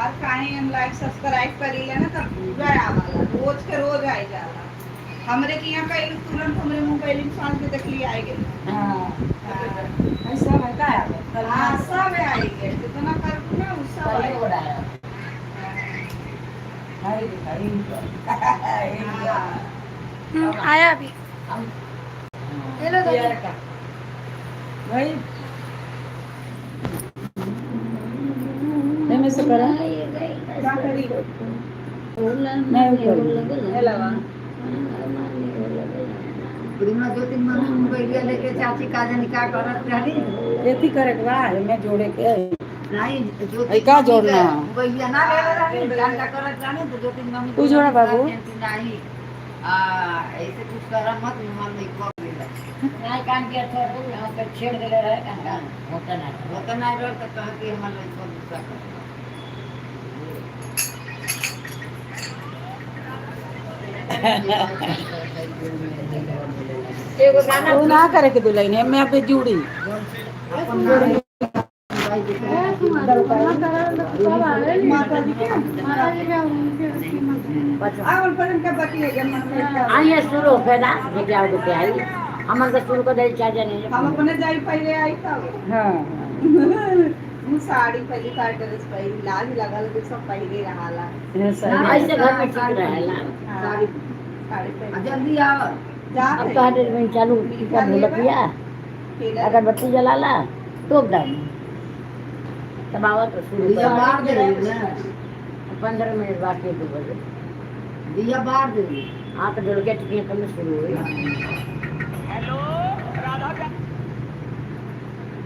और काहे हम लाइक सब्सक्राइब करी ले ना तब पूरा आवाला, रोज के रोज आई जाला। हमरे के यहाँ कहीं तुरंत हमरे मोबाइल में साँझ के देखली आई गेल। हाँ, ऐसा है का आवे? हाँ, सब आई गेल, जितना करबू ना उ सब आई गेल। हाय हाय। हाँ। आया अभी। हेलो दादी। का भाई एमे से करा। का करी? नहीं करी। हेलो। पूर्णिमा ज्योति मम्मी मोबाइलिया लेके चाची का जानी का करत रहली। एथी करे के बा, एमे जोड़े के। नहीं ज्योति ऐ का जोड़ना? मोबाइलिया ना लेले रहली, जान का करत रहली तो ज्योति मम्मी तू जोड़ा बाबू। नहीं आ ऐसे कुछ कर मत, मन नहीं कर देला। नहीं कान के थोड़ा यहाँ पे छेड़ देले रहे कान कान होता ना। होता ना रह तो कह कि हमर लइका गुस्सा कर। एगो गाना वो ना करे के दुलैन, एमे अबे जुड़ी। माता जी के आवल पर इनका बाकी है मन में का। आइए शुरू हो गया लेके आओ के आई हमन के शुरू कर दे चार जने। हम अपने जाई पहले आई तब। हाँ। हम साड़ी पहली बार ड्रेस पहली लाज लगल के सब पहले रहाला। ऐसे घर में ठीक रहेला। साड़ी साड़ी पहले जल्दी आओ। जा। अब तो हर में चालू कर ढोलकिया अगरबत्ती जलाला टोक डाल तब आवत तो शुरू दिया कर। बार दे रही ना। 15 मिनट बाकी है 2 बजे। दिया बार दे रही। हाँ तो ढोलकिया टिकिया कम शुरू हुई।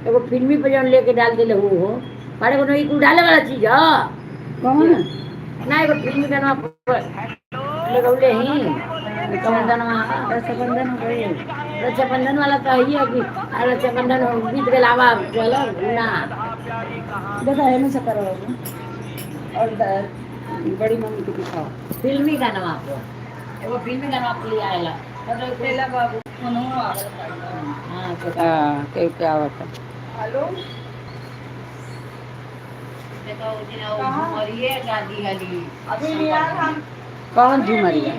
एगो फिल्मी पे जौन लेके डाल देले हो मारे कोनो ई कुल डाले वाला चीज ह। कौन? ना एगो फिल्मी गाना लगौले ही कौन गाना? रक्षाबंधन हो गई। रक्षाबंधन वाला तो है कि रक्षाबंधन हो बीत गेल आवा चलो ना। देखा एमे से करो बाबू और बड़ी मम्मी के दिखाओ। फिल्मी गाना आपको एगो फिल्मी गाना आपको ले आएला पहला बाबू फोनो आवल पड़ला। हाँ तो हाँ, के क्या होता? हेलो। देखो उस दिन वो मरिए गांधी हली। अभी यार हम कौन झूमरिया?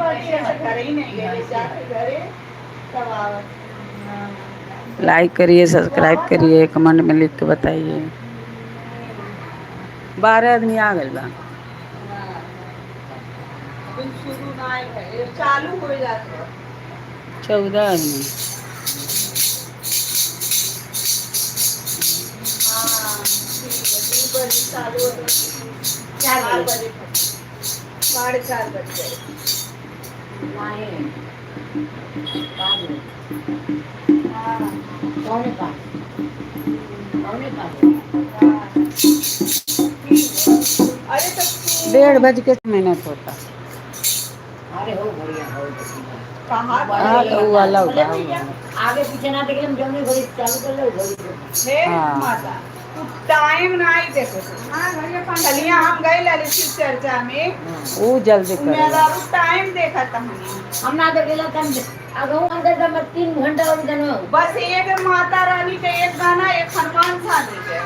घरे ही नहीं गए, जाके घरे तब आवत। लाइक करिए, सब्सक्राइब करिए, कमेंट में लिख के बताइए। 12 आदमी आ गए बा। अभी शुरू ना है, चालू हो जात है। 14 आदमी। हाँ ठीक है, 2 बजे चालू होता है। 4 बजे, 4:30 बज गए। नहीं 5। हाँ। 4:45, 4:45। हाँ, ठीक है। अरे तो तू 1:30 बज के मिनट होता। अरे हो बढ़िया हो। कहाँ? हाँ तो वो वाला होगा। आगे पीछे ना देखे, हम जौनी घड़ी चालू कर ले घड़ी। हे। हाँ। माता तू टाइम ना ही देखो। चलिए हम गए ललित शिव चर्चा में। वो जल्दी करो। मेरा टाइम देखा था हमने। हम ना देखेला तम अगऊ अंदर तम 3 घंटा और गनो। बस एक माता रानी के एक गाना, एक हनुमान स्वामी के,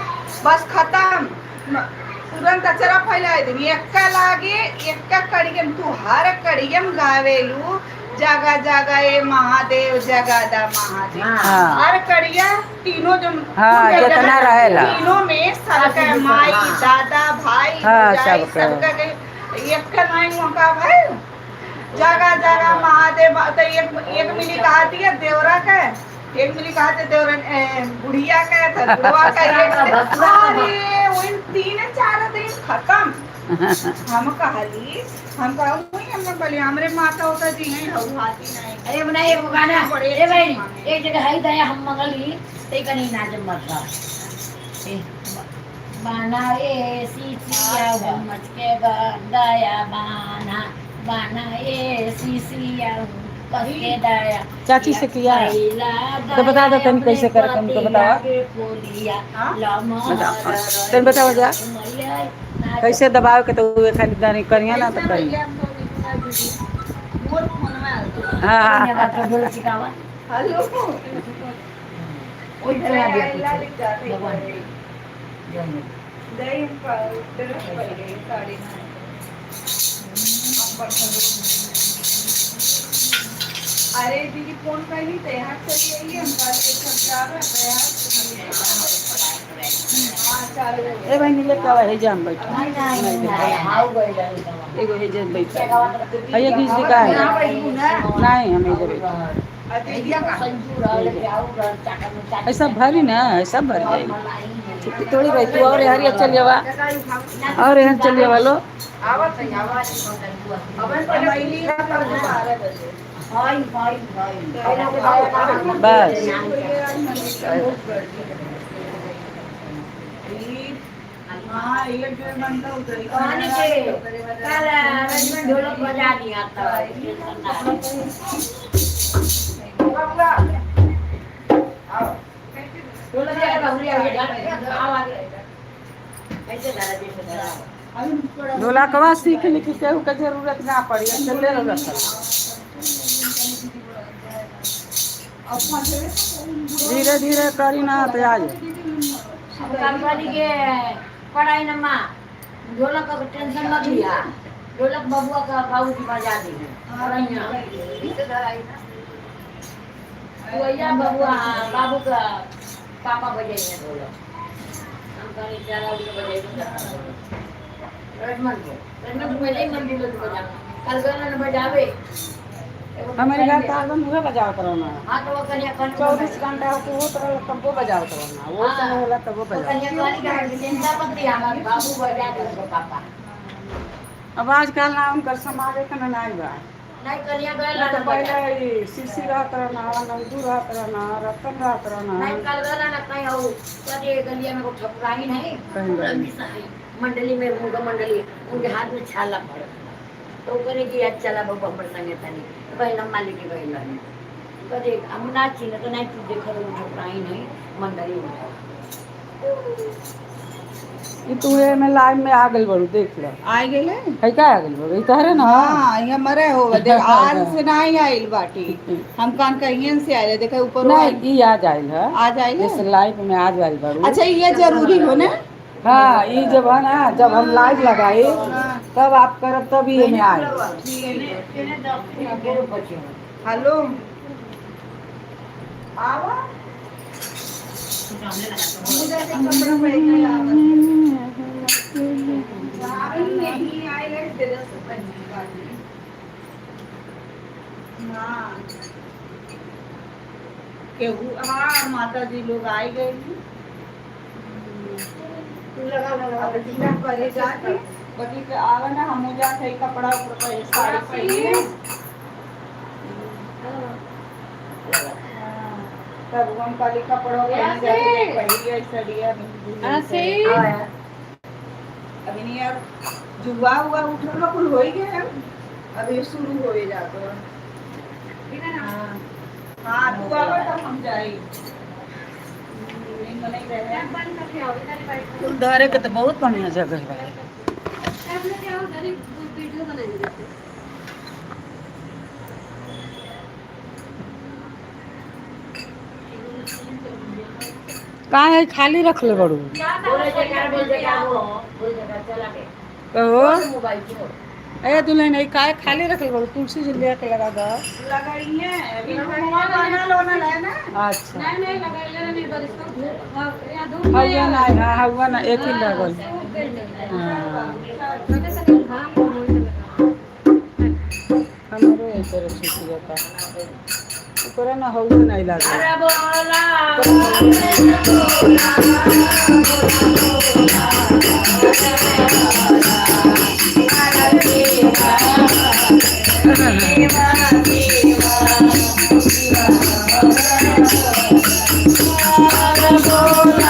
बस खत्म। तुरंत अचरा फैला दिन एक लागे एक कड़ियम तू हर कड़ियम गावेलू जगह जगह ए महादेव जगादा महादेव। हाँ। हर कड़िया तीनों जो हाँ, जितना रहेला। तीनों में सबका माई दादा भाई हाँ, भौजाई, सबका। सबका के एक का नाई वहाँ भाई जगह जगह महादेव तो एक एक मिली कहा है देवरा का, एक मिली कहा थे देवरा बुढ़िया का था बुढ़वा का एक। अरे वही 3-4 दिन खत्म। हम कहली हम कहा वही हमने बोले हमरे माता होता जी नहीं हऊ हाथी नहीं। अरे बनाए एगो गाना ए भाई एक जगह है दया हम मंगली ते कनी नाच मत बा ए, बाना ए सीसिया मच के दया बाना बाना ए सीसिया कस के दया। चाची से किया है? तो बता दो तनी कैसे करे, तुमको बताओ। हाँ? बताओ, तनी बताओ जा। कैसे दबाव के तो वे खाली दानी करिया ना तो करिया। मोर फोन में आल। हाँ। हेलो। ओइ चला दिया अरे, पीछे। लिख जाते। भगवान। दही पड़ गई साड़ी। अरे दीदी फोन कैली तो यहाँ चली आई, हम कहलिए सब जा रहे हैं। हाँ चालू हो ए बहनी लेके आवा है जाम बैठा। नहीं नहीं नहीं, हाउ गइल रही। एगो है जाम बैठा है, ये घीस दिखा है। नहीं, हम इधर बैठे। ऐसा भरी ना, ऐसा भर जाएगी। छुट्टी थोड़ी भाई तू और हरिया चल जावा, और यहाँ चल जावा लो। आवत है आवत अब पहले 12 बजे। बस। हाँ, एक डेढ़ घंटा उधर ही। ढोलक बजा दिया था। ढोलक कैसे धरा, जैसे धरा। ढोलकवा सीख ली कि केहू के जरूरत ना पड़ी, चले रखल। धीरे धीरे करी ना तो आज। कंपनी के पढ़ाई नमा ढोलक का टेंशन मत लिया, ढोलक बबुआ का बाबू बजा दी पढ़ाई ना भैया, बबुआ बाबू का पापा बजाइए ढोलक। हम कहीं चला उठ बजाइए रजमन को, रजमन को पहले ही मंदिर में बजाना, कल गए ना बजावे। हमारे घर का आगम हुआ बजाओ करो ना। हाँ, तो वो कन्या कौन 24 घंटा हो वो तो तब वो बजाओ करो ना, वो समय होला तब वो बजाओ। कन्या वाली का चिंता मत लिया, हमारे बाबू बजा दे उसको पापा। अब आजकल ना उनकर समाज के ना नहीं बा। नहीं, कन्या गए ना तो पहले ई सीसी रहत रहना, नंदू रहत रहना, रतन रहत रहना। नहीं, कल गला ना कहीं हो कदे गलिया में को ठकुराई नहीं। कहीं गई। रवि मंडली में मुर्गा मंडली उनके हाथ में छाला पड़ तो करे कि आज चला बाबू हमर संगे तनी गई न मालिक के गई नहीं कदे हम ना चिन्ह तो नहीं, तू देखो वो ठकुराई नहीं मंडली में। ई तू ए में लाइव में आ गइल बड़ू, देख ले। आ गेले। है का आ गइल बड़ू? ई तोहरे ना। हाँ, यहाँ मरे हो देख, आज से नहीं आइल बाटी, हम कान कहियन से आइल, देखे ऊपर। नहीं, ई आज आइल है। आज आइल है? जैसे लाइव में आज आइल बड़ू। अच्छा, ये जरूरी हो ना? हाँ, ई जब है ना, जब हम लाइव लगाए तब आप करब, तब ई में आए। हेलो, आवा मुझे कपड़ा पहन आवा नहीं आइल है तेरे से पहन बाटी। हाँ केहू, हाँ, माता जी लोग आए गए हैं। तू लगा लगा। अब टीका करे जाके बाकी के आवे ना, हम जाके ही कपड़ा ऊपर पहन, साड़ी पहन, तब हम काली कपड़ा पहन जाके पहली साड़िया। अभी नहीं यार, जुआ हुआ उठल ना, कुल हो ही गया, अभी शुरू हो ही जातो। हाँ, तू आवा तब हम जाई, नहीं रहे। फूल धरे के तो बहुत बढ़िया जगह है। वीडियो बनाएंगे। का है, खाली रख ले बड़ू। बोले जयकार, बोल जयकार, वो बोल जयकार चला के। कहो। मोबाइल छोड़। ए दुल्हन, ई काहे खाली रख ले बड़ू? तुलसी जी ले के लगा दो। लगाई है अभी, बनल वनल है ना। अच्छा। नहीं नहीं, लगाइले नहीं, बरिश को धूप, हाँ, यहाँ धूप हवा नहीं ना है, हवा ना एक ही लगल। हाँ। घाम होने लगा। हमरो एक तरह छूट जाता, ओकरा ना हवा नहीं लागल। अरे बोला। बोला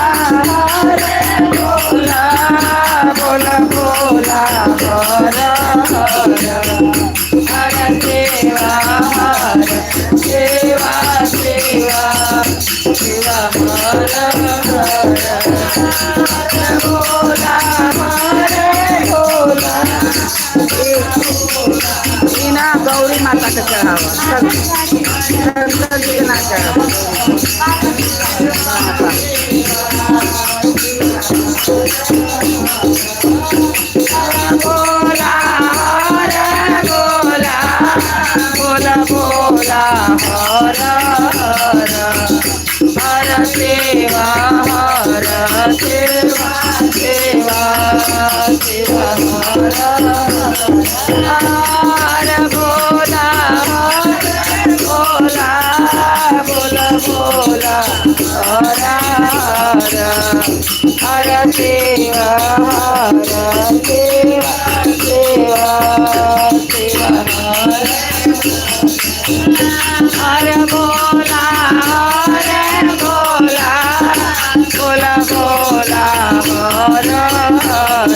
बोला बोला बोला हर हर हर सेवा हर सेवा सेवा सेवा हर हर हर बोला हर बोला। ई ना गौरी माता के चढ़ावा, शंकर जी के ना चढ़ावा माता। बोला हर हर हर सेवा हर सेवा सेवा सेवा हर हर बोला हर बोला बोला बोला हर हर हर सेवा हर सेवा सेवा सेवा हर हर बोला हर बोला बोला बोला हर हर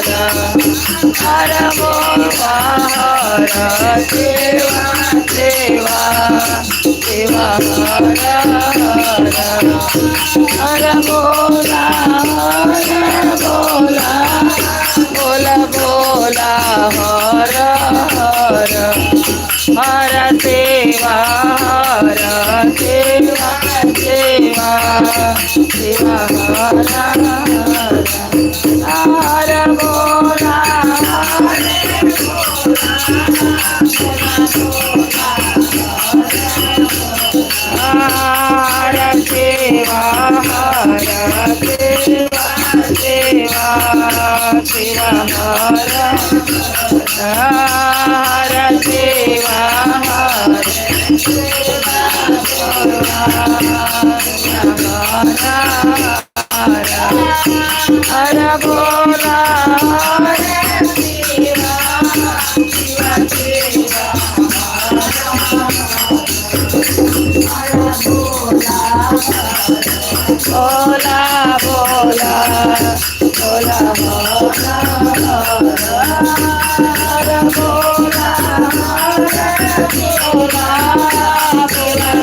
हर बोला हर सेवा सेवा सेवा हर हर हर बोला हर बोला बोला बोला हर हर हर सेवा हर सेवा सेवा सेवा हर हर हर बोला हर सेवा हर सेवा सेवा सेवा हर हर सेवा हर हर बोला हर सेवा बोला बोला बोला हर बोला बोला बोला बोला हर सेवा हर सेवा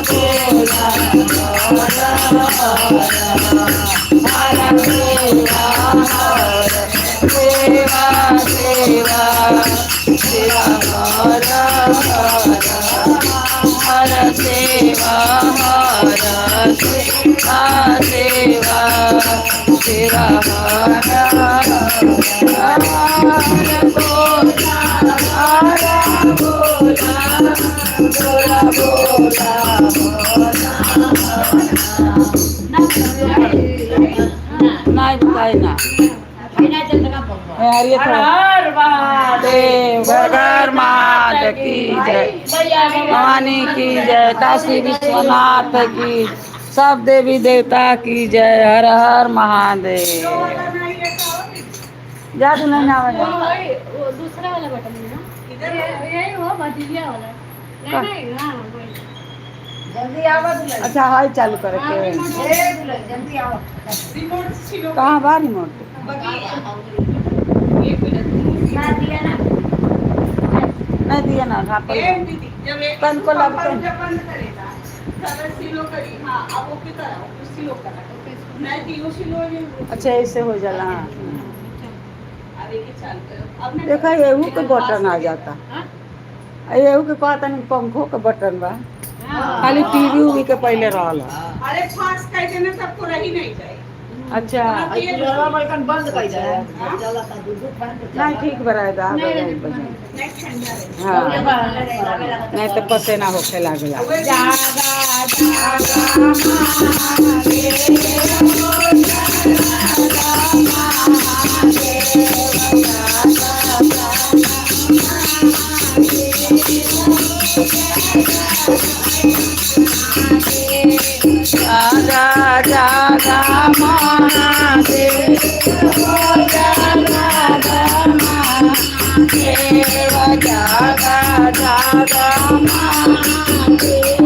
सेवा सेवा हर हर हर सेवा हर सेवा सेवा सेवा हर हर बोला हर बोला बोला बोला नहीं बताए ना बिना चंद्र का पंप यार ये हर देव घर माता की जय, भवानी की जय, काशी विश्वनाथ की, सब देवी देवता की जय, हर हर महादेव। जा तू नहीं आवा जा। वही वो दूसरा वाला बटन है ना, यही वो भतीजिया वाला। नहीं नहीं, हाँ वही। जल्दी आवा दुल्हन। अच्छा हाय चालू करे के ए दुल्हन जल्दी आओ। रिमोट छिलो कहाँ बा रिमोट? बाकी एक मिनट ना दिया ना नहीं दिया ना हाँ पर ए दीदी जब एक बंद को लग जब बंद करेगा सारा सिलो करी। हाँ अब ओके करा, ओके सिलो करा नहीं दियो सिलो ये अच्छा ऐसे हो जाला। हाँ। अब एक ही चालू करो अब ना देखा एहू के बटन आ जाता, एहू के कहता नहीं पंखो के बटन बा, खाली टीवी उवी के पहले रहल। अरे फास्ट कह देना सबको रही नहीं जाए। अच्छा बल्कन बंद कर दे। नहीं ठीक बराए दा नहीं, नहीं ठंडा रहे हाँ नहीं तो पसेना होखे लागला। जागा जागा महादेव, जागा महादेव, जागा जागा महादेव,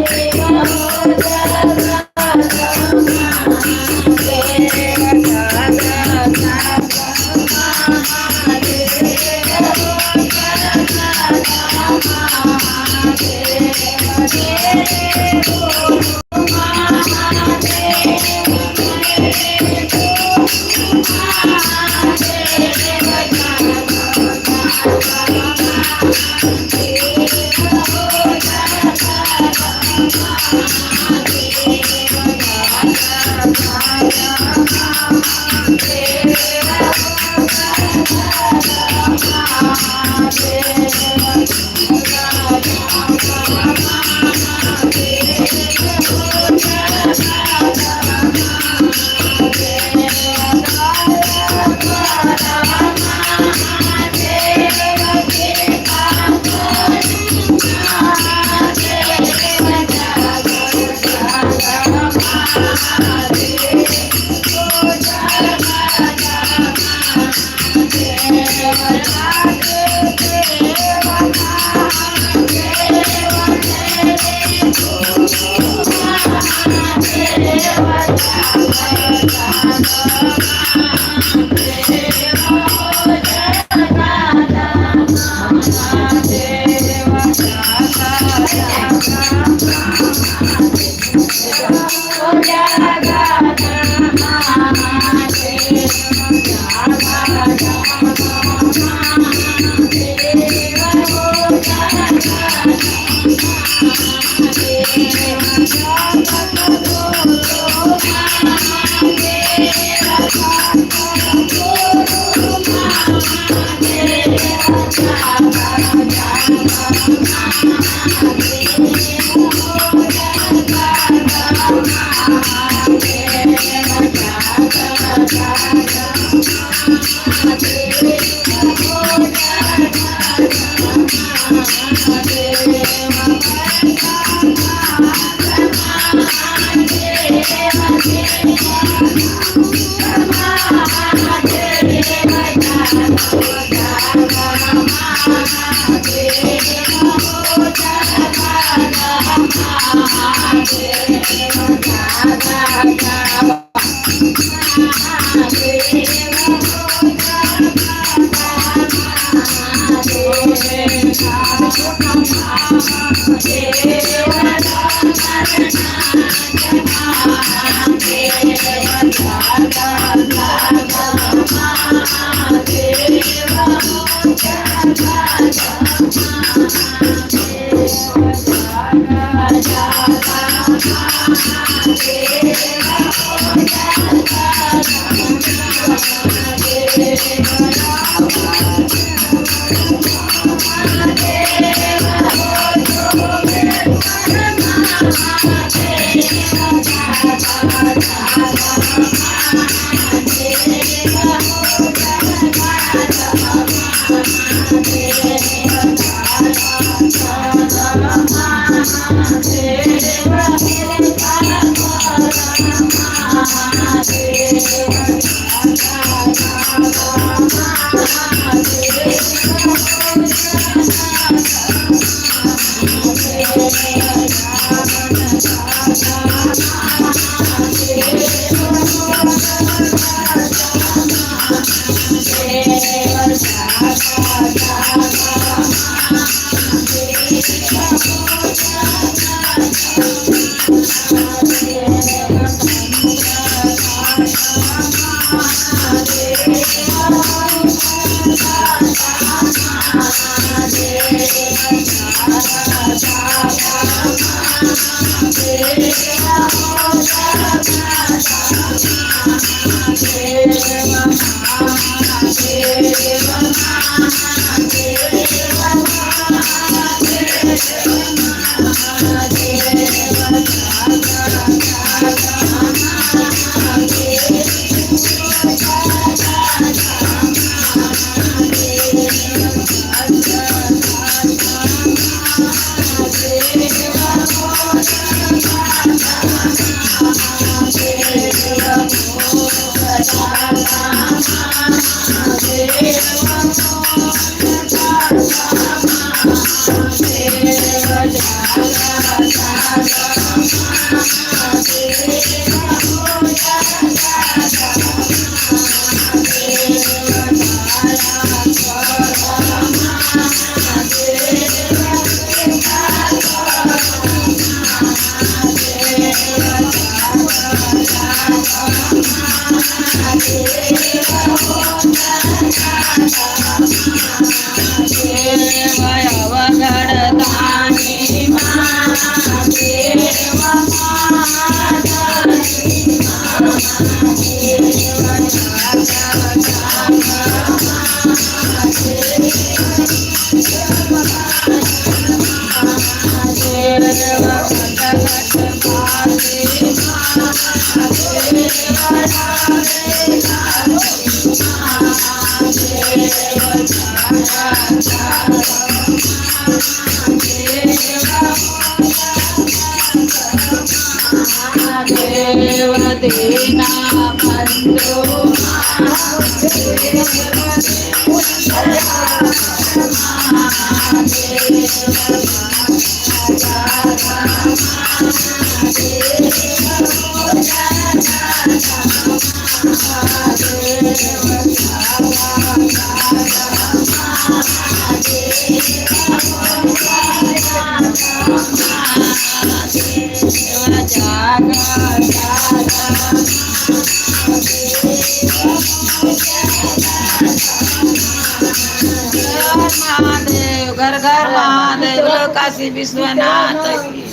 महादेव, घर घर महादेव, काशी विश्वनाथ की।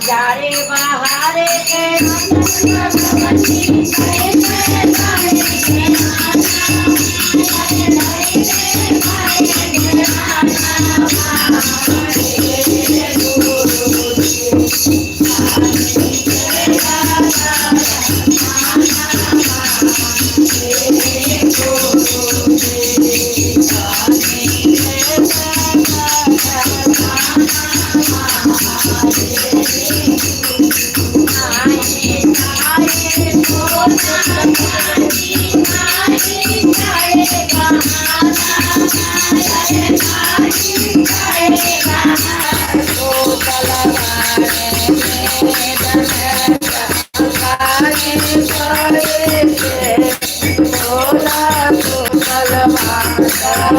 जारे बहारे के हर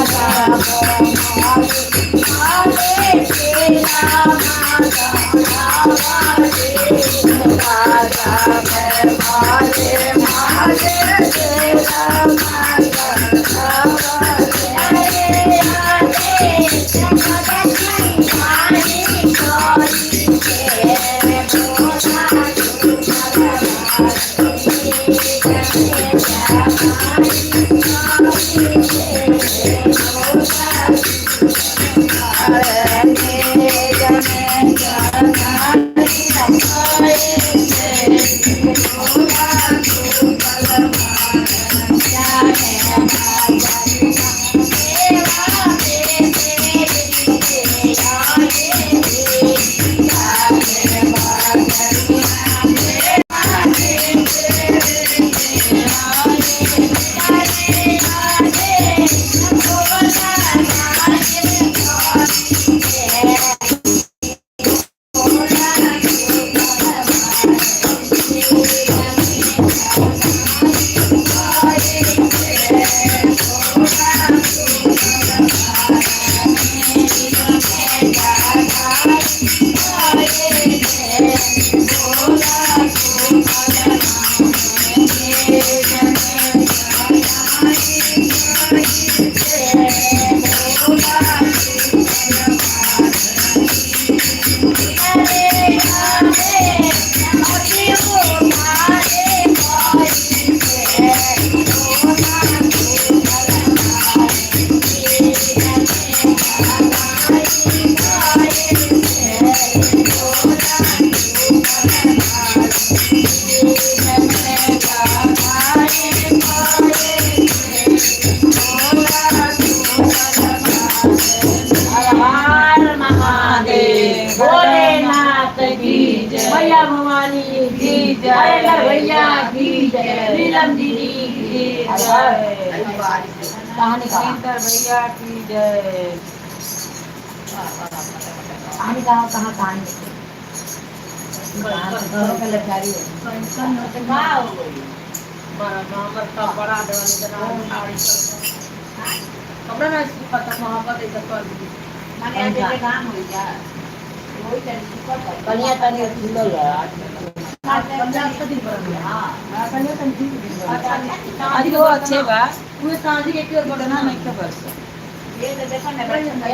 हर महादेव, भोलेनाथ की जय, भैया भवानी की जय, अरे भैया की जय, नीलम दीदी की जय, कहानी का शंकर भैया की जय। कहानी कहाँ कहाँ कहानी घरों के लचारी हो। कपड़ा ना पता मोहब्बत ऐसा कर दी। माने आज के काम हो गया वही कनिया तनिया खुलल है। हां आज वो अच्छे बा पूरे साँझ के एक और ना नहीं खबर से।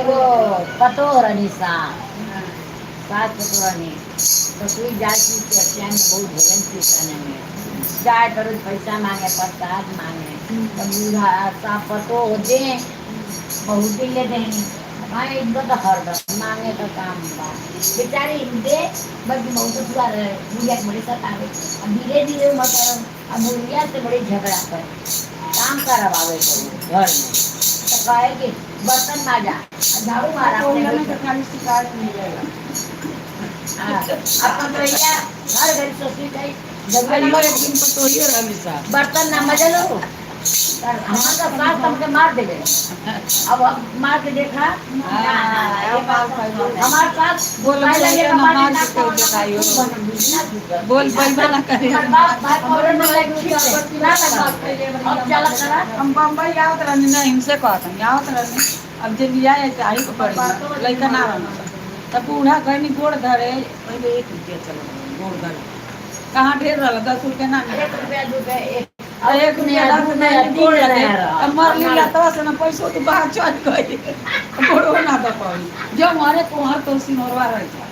एगो पतो रहनी सा सात पतो रहनी तो कोई जाति के अत्यान में बहुत भोजन पीसाने में जाए तो रोज पैसा मांगे, प्रसाद मांगे, तो बूढ़ा सा पतो दे बहुत दिन ले देनी भाई, इनको तो हरदम मांगे तो काम बा बेचारी दे, बल्कि बहुत दुआ रहे बुढ़िया के बड़े सतावे। अब धीरे धीरे मतलब अब बुढ़िया से बड़ी झगड़ा कर काम करवावे तो घर में तो कहे कि बर्तन माजा, झाड़ू मारा अपने तो खाली शिकायत मिलेगा। हाँ, अपन तो भैया हर घर ससुर गई जब एक दिन पर तो ये रहली साहब बर्तन ना मजा लो हमारा सास हमके मार देवे। अब अब मार के देखा ना, ना, ना, ये बात हमारे सास बोल पहले ये ना कमाने मार ना के कमाना, देखाइयो। ना झूठा। बोल पैबा ना करे। हमार बाप भाई पाउडर में लगे ना लगा अब चला करा। हम बम्बई आवत रहनी ना, हिमसे कहत हम आवत रहनी, अब जे लिया है चाही को पड़ी लइका ना रहना तब बूढ़ा कहनी गोड़ धरे पहले 1 रुपया चलो गोड़ धरे कहाँ ढेर रहल 10 रुपया ना मिले। 1 रुपया 2 रुपया एक 1 रुपया 10 रुपया गोड़ लगे अब मर लीला तो से ना पैसो तो बाहर चल गई गोड़ो ना दे पड़ी जो मारे तुम्हार तो सिनोरवा रह जा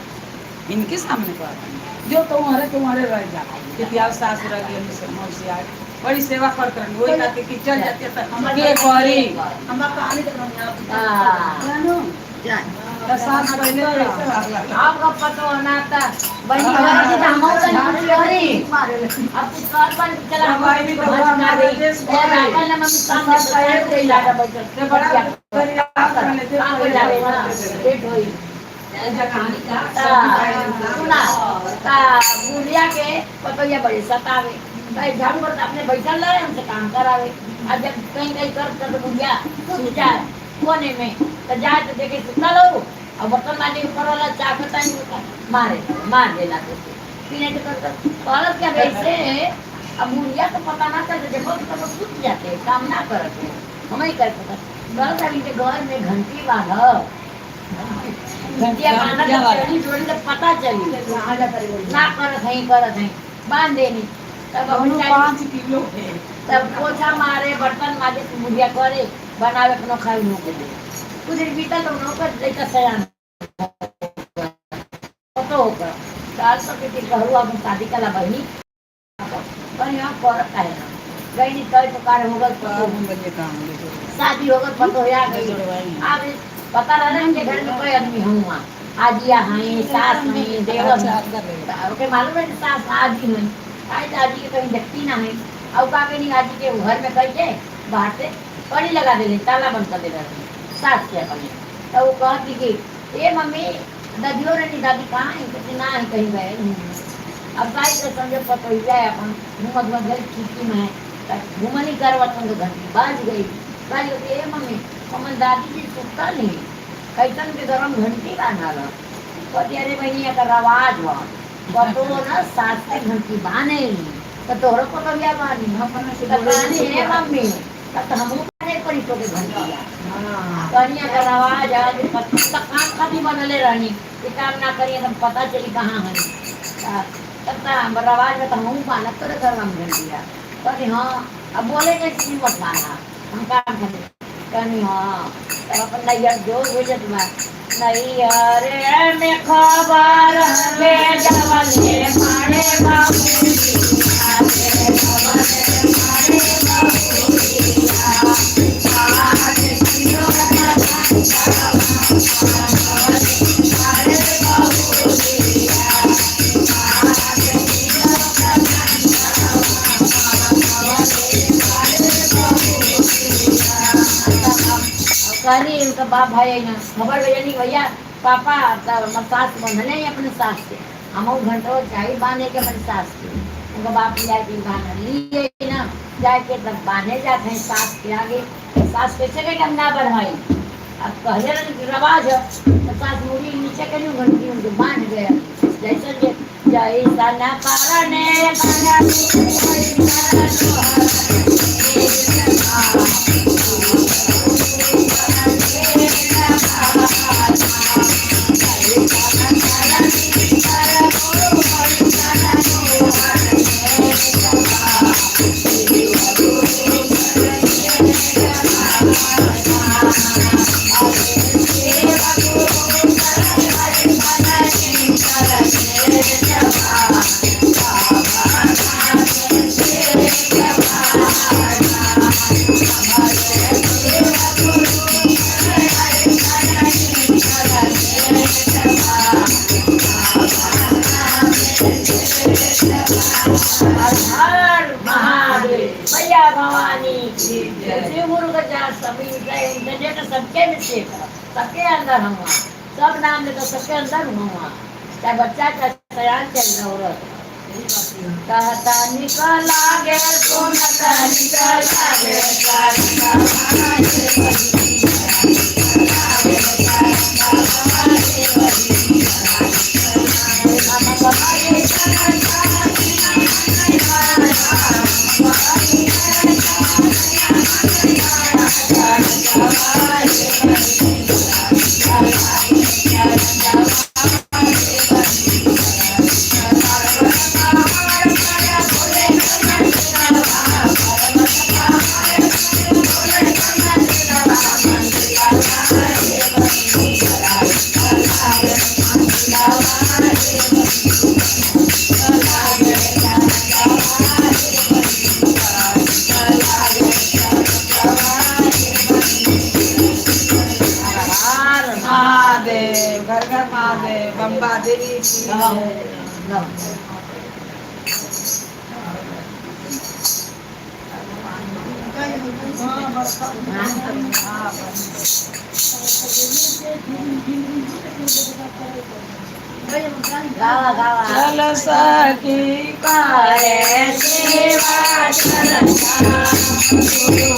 इनके सामने कहत जो तुम्हारे तुम्हारे रह जा कि प्याव सास रह गई मौसी आ बड़ी सेवा करत रहनी वही खातिर कि चल जाती है तो के करी। हमारा कहानी तो हाँ। तो सास पहले कैसे रहला। आपका पतो ना था बड़ी घर की तो हम तो नहीं करी अब कुछ कर पर चला हम भाई भी तो हमारे देश और अपन ना मम्मी सामने पहले कोई लागा बैठल ते बड़ा परिवार रहले थे। काम हो जावे ना लेट होई सुना ता बुढ़िया के पतोहिया बड़ी सतावे भाई, झाड़ू पर अपने बैठल रहे हमसे काम करावे। अब जब कहीं कहीं कर तो बुढ़िया सुत जाए कोने में तो जाए तो देखे सुता लो और बर्तन मांजे ऊपर वाला चाकता नहीं होता मारे मार देला तो पीने के कर कहलत क्या वैसे। अब बुढ़िया तो पता ना चलते, देखो तो सुत जाते काम ना करते हम ही करते। बस अभी के घर में घंटी बांधो, घंटिया बांधल तो चली जोड़ी तो पता चली ना करत हई करत हई बांध देनी। तब अपन 5 किलो है। तब पोछा मारे बर्तन माजे बुढ़िया करे बनावे अपनो खाई नो के दे। कुछ दिन बीता तो नौकर लइका सयान तो होकर साल सब के कहू अब शादी कला बहिनी पर यहाँ करत काहे ना गई नहीं कई प्रकार हो गल तो शादी हो गल पतो आ गई। अब पता रहा ना के घर में कोई आदमी हुआ आजिया हैं सास हैं देवर हैं, ओके मालूम है सास आजी हैं आज आजी के कहीं देखती ना है। और का नहीं आजी के घर में कही के बाहर से कड़ी लगा दे ताला बंद कर दे सास के अपने। तो वो कहती कि ए मम्मी दादियों रानी दादी कहाँ है, कहती ना है कहीं गए। अब काई तो समझो पतो जाए अपन घूमत घूमत गई खिड़की में है घूमनी करवत तो घंटी बाज गई बाज गई। ए मम्मी हमन दादी जी सुता नहीं कैसन के गरम घंटी बांधल कहती अरे बहनी एक रवाज हो पतो ना सास के घंटी बांधे तो तोहरो पतोहिया बानी तो हे मम्मी तब तो हमहू बांधे पड़ी तो के घंटिया कनिया का रवाज आज तक काम खाती बनले रहनी कि काम ना करिए तब पता चली कहाँ है। तब तो रवाज में तो हमहू बांधत तोरे घर में घंटिया कहती हाँ अब बोले कैसे मत बांधा हम काम खाते कहनी हाँ। तब अपन नैहर जो भेजत बा नैहर में खबर भेजवले मारे कहनी उनका बाप भाई है ना खबर भेजनी भैया पापा तब सास बंधले ही अपने सास से हम घंटों चाय बांधे के अपने सास के उनका बाप जाके बांध लिए ना जाके तब बांधे जाते हैं सास के आगे। सास कैसे कहे हम ना बढ़ाई अब पहले रवाज है तो सास मुड़ी नीचे करी घंटी उनको बांध गया जैसे जैसा न करने हर महादेव मैया भवानी शिव गुरु का जात सभी इंटरनेट सबके में सेफ है, सबके अंदर हम सब नाम लेकर सबके अंदर हुआ चाहे बच्चा चाहे सयान चाहे औरत। कहता निकल आगे सुनता निकल आगे महादेव घर घर महादेव बम्बा देवी की जय। गावा गावा चल सखी करे सेवा चरता गुरु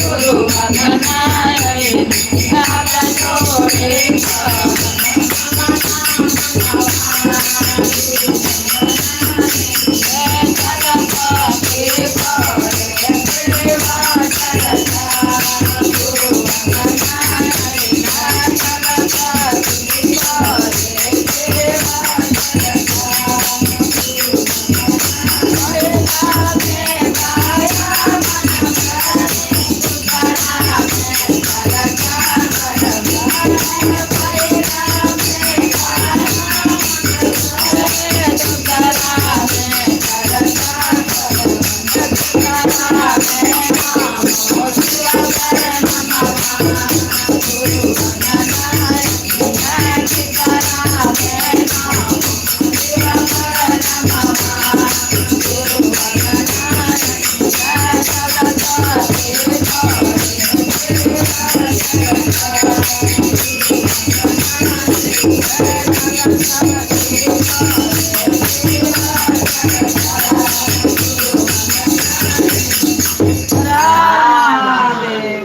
गुरु अंगना अइली हाथ जोड़े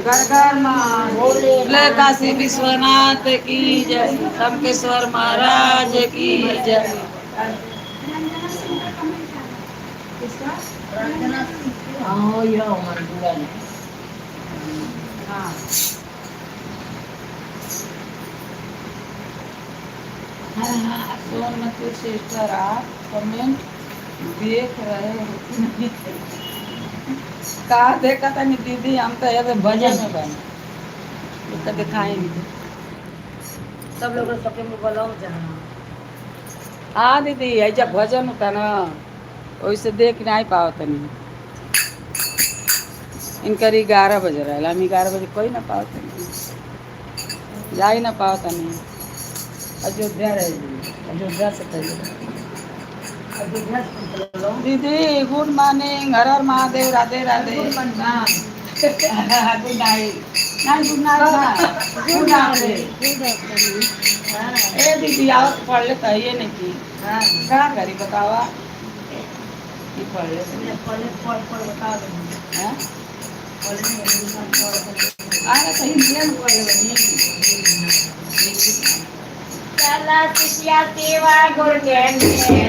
घर घर महादेव। काशी विश्वनाथ की जय, तमकेश्वर महाराज की जय। हाँ यह हमारी बुआ ने। हाँ सोनमती सिस्टर, आप कमेंट देख रहे हो कि नहीं? का देखा तनी दीदी, हम तो ये भजन में बने तो दिखाएंगे सब लोग सबके मोबाइल जहाँ। हाँ दीदी, ऐसा भजन होता ना, वैसे देख नहीं पाओ तनी। इनकर 11 बजे रहा, हम 11 बजे कोई ना पाओ तनी, जा ही ना पाओ तनी। अयोध्या रह अयोध्या से पहले दीदी गुड मॉर्निंग, हर हर महादेव, राधे राधे। गुड नाइट, नहीं गुड नाइट, गुड नाइट। ए दीदी आवत पढ़ ले तो ये नहीं की क्या करी बतावा, की पढ़ ले पढ़ पढ़ बता दो। हैं अरे तो हिंदी में पढ़ ले बनी। चला शिष्या सेवा गुरु के मेला,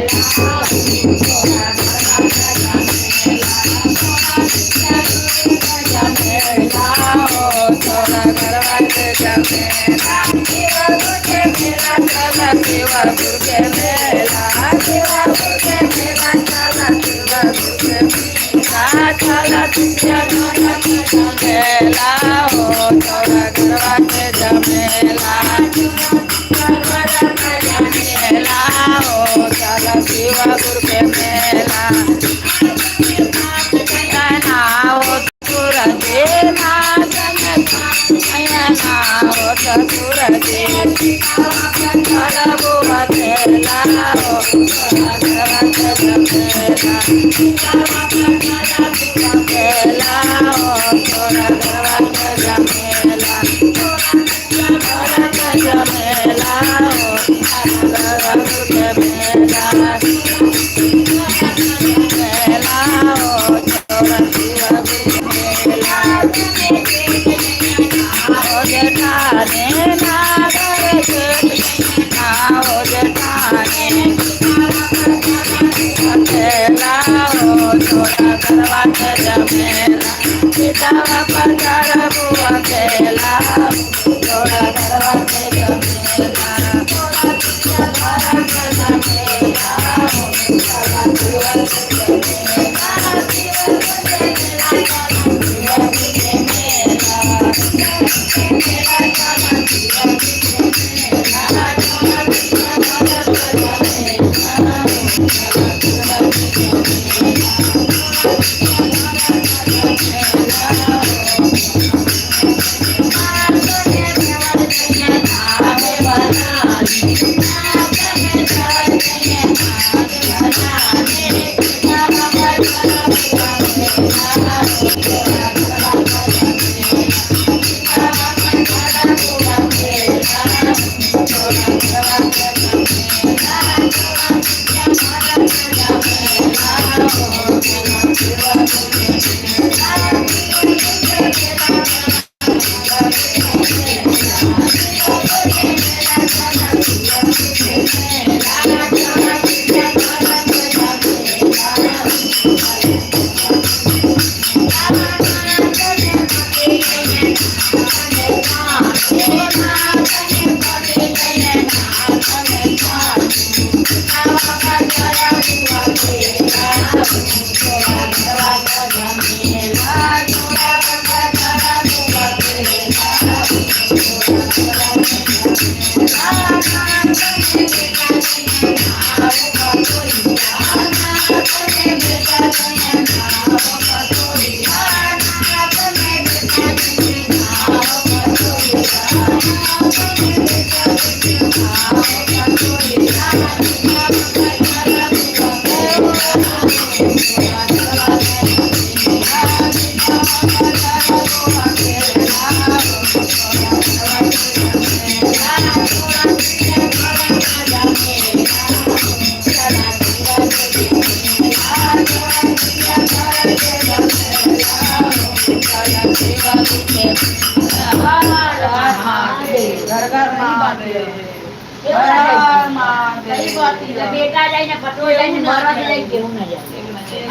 हर महादेव। सही बात है। बेटा जाए ना पटो जाए ना मरद जाए केहू ना जाए,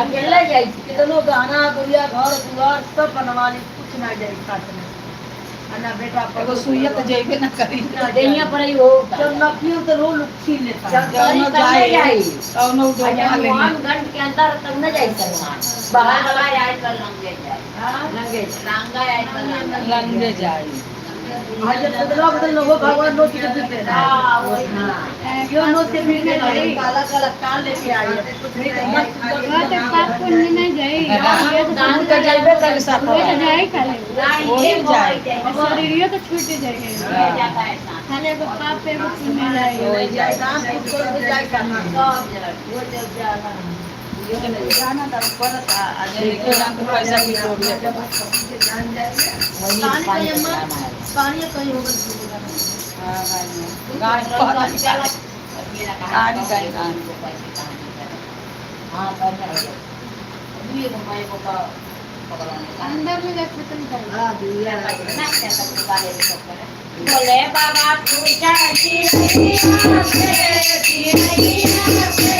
अकेला जाए। कितनो गहना गुड़िया घर दुआर सब बनवा ली, कुछ ना जाए साथ में। आ ना बेटा एगो सुइया तो जइबे ना करी। देहिया पर ही हो जब नकियो तो रो लोग छीन लेता है। जौनो जाए तौनो डोमा ले। घंट के अंदर तब न जाए सलमान, बाहर वाला आए पर लंगे जाए, लंगे लांगा आए पर लंगे जाए। आज जब बदला बदल लोगों भगवान नोच के फिर दे रहा है। हां वही ना। क्यों नोच के फिर दे रहा है? काला काला कान लेके आई है। कुछ नहीं मस्त। वह तो पाप पुण्य नहीं जाई। ये तो दान के जइबे करी साथ। वह तो जाई खाली। वही जाए। शरीरियो तो छूट जाएगा। जाता है खाली एगो पाप पे एगो पुण्य जाए। वही जाए। दान कुछ करो तो जाए करना। वो जब जाला जाना था पड़त आ लेके जान तो पैसा भी तोड़ ले। वही पानी पानी कहीं अम्मा, पानी कहीं होगा। हां भाई गाय पता नहीं कहानी कहीं कहानी। हां पहले दुई को मैं को पकड़ने अंदर में जाके खत्म कर। हाँ दुनिया बोले बाबा पूजा चिरैया से, चिरैया से,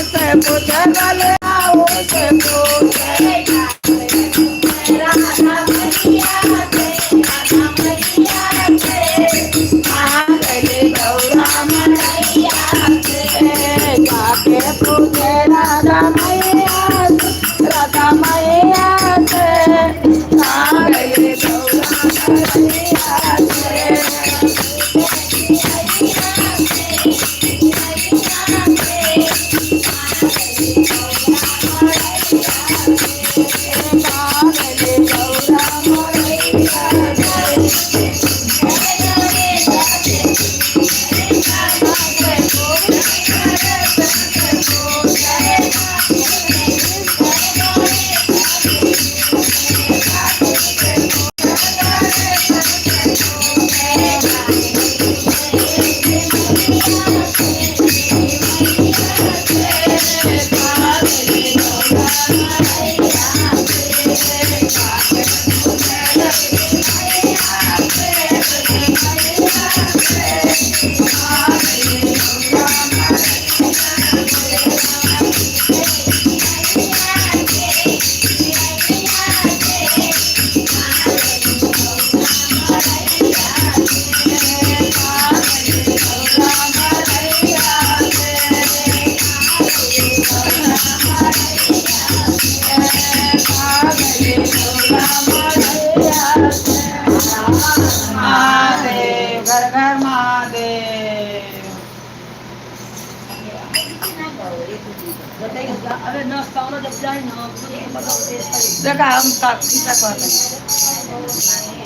से पूछे वाले आओ से पूछे। गौरा मैया से जाके पूछे राधा मैया से, राधा मैया से आ गई गौरा मैया से। गौरा मैया से। जब जाए ना तो देखा हम का किस्सा कहते हैं।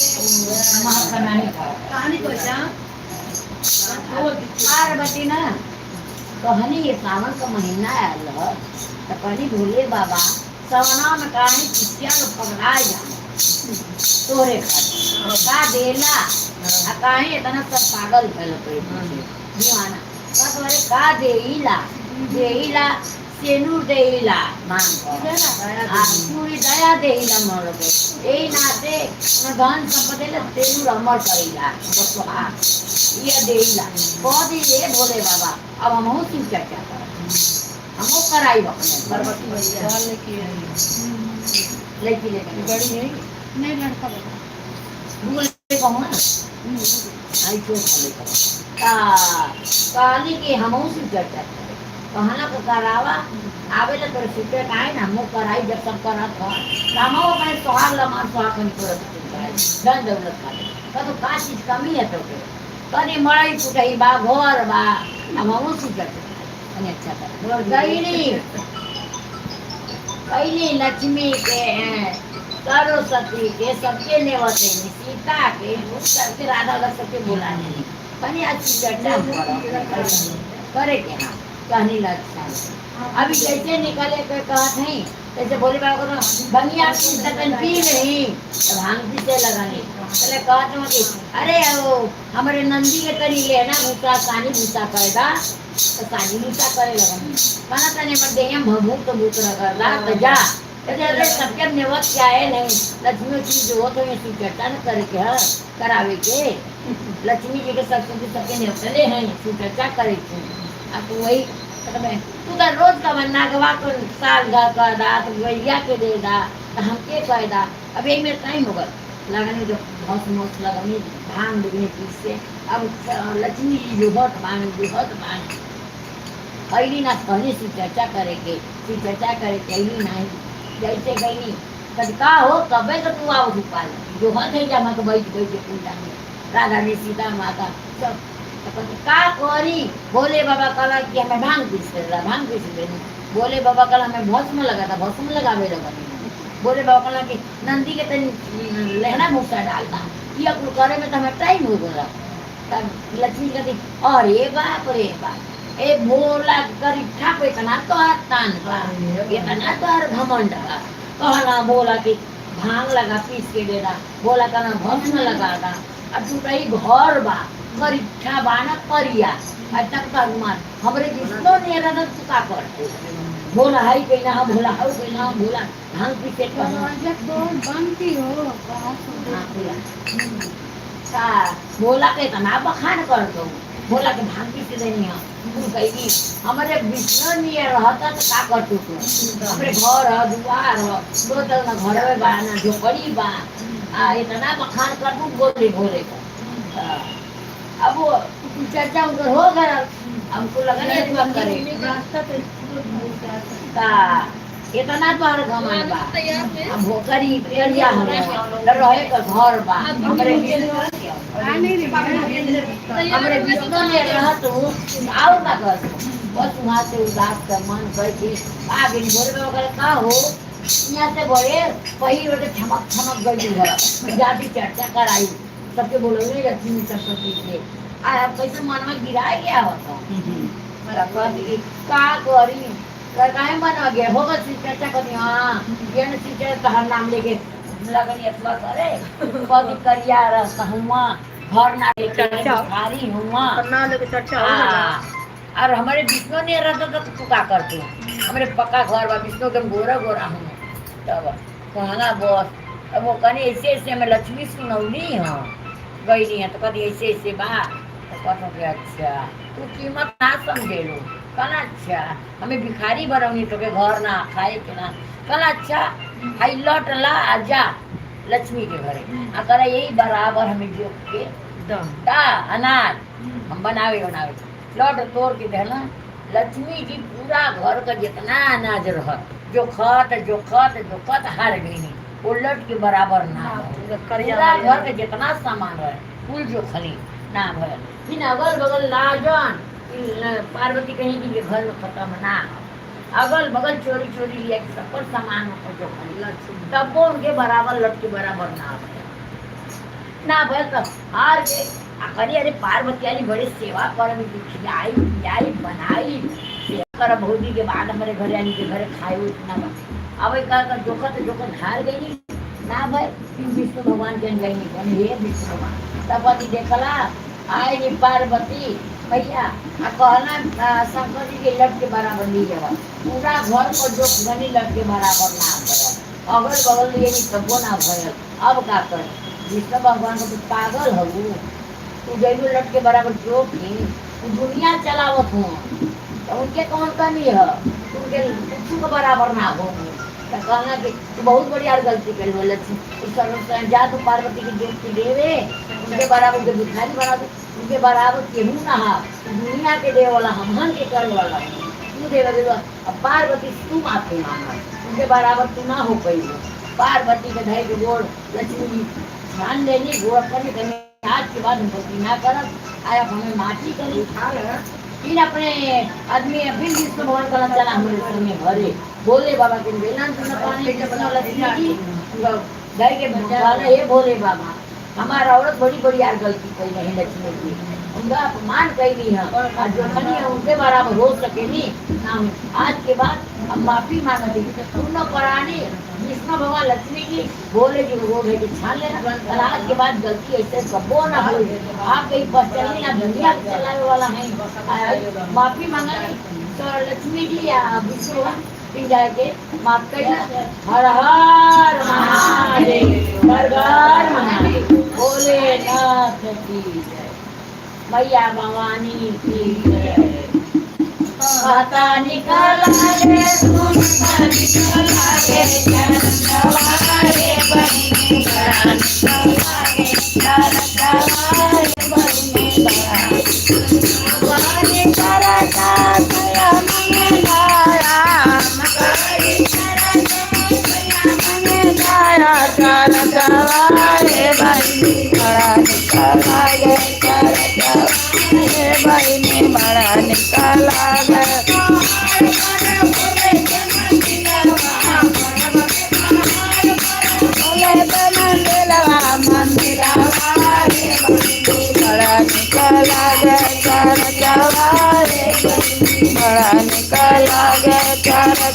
महाकनाही था। कहानी को जा पार्वती ना कहनी ये सावन का महीना आयल ह तो कहनी भोले बाबा सवना में कहानी किसिया लोग पगला जा तोरे खातिर का देला आ काहे इतना सब पागल भइल तोरे पीछे दीवाना का तोरे का देईला देईला सेनूर देईला मांग कर आ पूरी दया देईला मोर के एही नाते न धन संपत्ति ले सेनूर अमर करेला बस हाँ ये देईला कह दिए भोले बाबा अब हमहू शिव चर्चा करब, हमहू कराई अपने पार्वती भैया लड़की लेके बड़ी है नहीं लड़का बता दूगो लेके कहूँ ना आई छोट वाले कहूँ का कहली कि हमहू शिव चर्चा करे कहना को करावा आवेला तोरे शिव चर्चा आए ना हमहू कराई जब सब करत ह तो हमहू अपने सोहाग लमान सोहाग कनी करत कराई धन दौलत खातिर का तो का चीज कमी है तोके कनी मड़ई टूटही बा घर बा हमहू शिव चर्चा कराई कनी अच्छा कर गईली पहली लक्ष्मी के हैं सरस्वती के सबके नेवते हैं, सीता के सबके राधा वाला सबके बुलाने नहीं कनी अच्छी चर्चा करो करे के हाँ कहनी लच्छा अभी जैसे निकले के कहत हैं तैसे भोले बाबा को तो भंगिया पी सकन पी नहीं तो भांग पीसे लगनी पहले कहत हूँ कि अरे वो हमारे नंदी के तरी ले ना भूसा सानी भूसा करेगा तो सानी भूसा करे लगनी कहना तने मत देहिया भभूत तो भूत रगड़ला तो जा कहते अरे सबके नेवत क्या है नहीं लक्ष्मी चीज हो तो ये शिव चर्चा न करे के है करावे के लक्ष्मी जी के सरस्वती सबके नेवतले हैं शिव चर्चा करे के अब तो वही तो मैं तू तो रोज का मन नागवा को साल गा कर दा तो गैया के दे दा तो हमके कह दा अब यही मेरे टाइम हो गल लगनी जो घास मोस लगनी भांग दुगनी पीस से अब लक्ष्मी जी जो हट भांग जो हट भांग अली ना कहनी शिव चर्चा करे के शिव चर्चा करे के अली नहीं जैसे गई कद का हो कबे तो तू आओ पाल जो हट है जा के बैठ गई के पूजा में राधा ने सीता माता सब तो कहती, का करी भोले बाबा कहला कि हमें भांग पीस देला भांग पीस देनी भोले बाबा कहला हमें भस्म लगा था भस्म लगावे लगा भोले बाबा कहला कि नंदी के तनी लहना भूसा डालता ये कुल करे में तो हमें टाइम हो गया तब लक्ष्मी कहती अरे बाप रे बाप ए भोला करी ठाप इतना तोहर तान बा इतना तोहर घमंड बा कहना बोला कि भांग लगा पीस के दे दा बोला कहना भस्म लगा दा अब टूटई घर बा करीठा बा ना करिया आ तक तक हमरे जिसनो नहीं रहता तू का कर भोला हाई कहीं ना भोला हाउ कहीं ना भोला भांग पीसे कहना दरवाजा खोल बंद की हो बाहर से हाँ, खुला। का भोला के इतना बखान कर दो भोला के भांग पीसे देनी है तू कही हमारे विष्णु नहीं रहता तो का कर तू तू हमरे घर ह दुआर ह दो तल ना घर में बा ना झोपड़ी बा आ इतना बखान कर दू बोले भोले को हाँ। अब वो चर्चा उनकर हो गया हमको लगन है दुआ करे रास्ता पे का इतना तोहर घमंड बा अब होकरी एरिया हमें रहे का घर बा हमरे आ नहीं रही हमरे विष्णु ने रहत हूँ और का कर बस वहाँ से उदास का मन कर थी आगे बोले बाबा कहले, का हो यहाँ से बोले पही रोटे ठमक ठमक गई घर जाती चर्चा कराई सबके बोले लक्ष्मी सरस्वती से आ अब कैसे मन में गिरा गया होता कहती कि का करी कर काहे मन आ गया होगा शिव चर्चा करी हाँ ये न शिव चर्चा तहर नाम लेके लगनी अथवा करे कभी करिया रह हुआ घर ना लेके भिखारी हुआ ना लेके चर्चा हो हाँ। और हमारे विष्णु नहीं रहता तो तू का करते हमारे पक्का घर बा विष्णु के हम गोरा गोरा हूँ तब कहना बस अब वो कहनी ऐसे ऐसे हमें लक्ष्मी सुनौली हाँ गई नहीं है तो कहती ऐसे ऐसे बा तो कहते कि अच्छा तू कीमत ना समझे लो कहना अच्छा हमें भिखारी बनौनी तो के घर ना खाए के ना कहना अच्छा हाई लौट ला आ जा लक्ष्मी के घरे आ करा यही बराबर हमें जोख के दा अनाज हम बनावे बनावे लौट तोड़ के देना लक्ष्मी जी पूरा घर का जितना अनाज रह जो खत जो खत जो खत हार गई नहीं वो लौट के बराबर ना रह। पूरा घर के जितना सामान रहे कुल जो खली ना भरल फिर अगल बगल लाजन पार्वती कहीं कि घर में खत्म ना हो। अगल बगल चोरी चोरी लिया के सब पर सामान ऊपर जो खरी तब वो उनके बराबर लट के बराबर ना भय ना भय तब हार के करी अरे पार्वती वाली बड़े सेवा कर खिलाई पियाई बनाई सेवा कर भौजी के बाद हमारे घरे आनी के घरे खाए इतना बा। अब एक कर जोखत जोखत हार गई ना भाई, फिर विष्णु भगवान के गई नहीं हे विष्णु भगवान। तब पति देखला आए नी पार्वती भैया आ कहला शंकर जी के लट के बराबर ली जावा पूरा घर को जो गनी लट के बराबर ना भयल, अगल बगल लिए नी तबो ना भयल। अब का कर विष्णु भगवान को तू पागल हऊ, तू जैबो लट के बराबर जो की तू दुनिया चलावत हो तो उनके कौन कमी है, उनके कुछ के बराबर ना हो। तो कहना कि तू बहुत बड़ी यार गलती कर लो लक्ष्मी जा तू पार्वती की जोत की देवे उनके बराबर के भिखारी बना दे, उनके बराबर केहू ना हा, दुनिया के देवे वाला हमहन के करे वाला तू देवे देवा। अब पार्वती तू माफी मांगा, उनके बराबर तू ना हो पाई। पार्वती के धैर्य गोड़ लक्ष्मी जी ध्यान लेनी गोड़ करने करने आज के बाद हम गलती ना करब, आया हमें माफी करी। फिर अपने आदमी फिर विष्णु भगवान का चला हमारे संग में भरे भोले बाबा के वेदांत न पानी लक्ष्मी जी गाय के भंडारा हे भोले बाबा हमारा औरत बड़ी बड़ी यार गलती करी नहीं लक्ष्मी जी, उनका अपमान कई है और जो खनी है उनके बराबर हो सके नहीं ना। आज के बाद हम माफी मांगते तुम परानी विष्णु भगवान लक्ष्मी जी भोले जी को रोड है कि छान लेना और आज के बाद गलती ऐसे कबो ना हो, आप कहीं बस चलनी ना दुनिया चलाने वाला है। माफी मांगा तो लक्ष्मी जी या विष्णु भगवान फिर जाके माफ करना। हर हर महादेव हर हर महादेव भोलेनाथ की जय, मैया भवानी की जय। पता निकला रे सुनता निकला रे चंदवारे बनी बड़ा निकला रे चंदवारे बनी बड़ा वारे करता दया मंगलाया मकारी करता दया मंगलाया चंदवारे बनी बड़ा निकला रे चंदवारे बनी बड़ा निकला रे। बड़ा निकला रे चंदवारे बड़ा निकला रे चंदवारे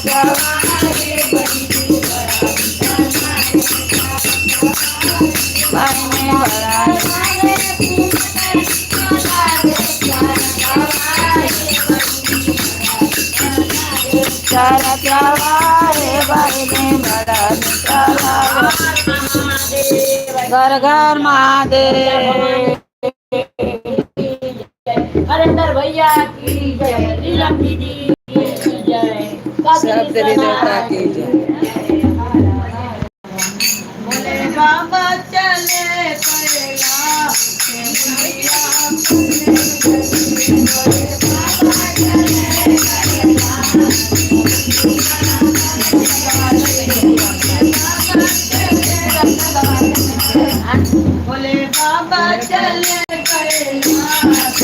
बनी बड़ा चरचवारे बनी बड़ा निकला घर घर महादेव। हरिंदर भैया की जय, नीलम दीदी की जय, सब देवी देवता की जय। भोले बाबा चले कैलाश भैया भोले बाबा चले कैलाश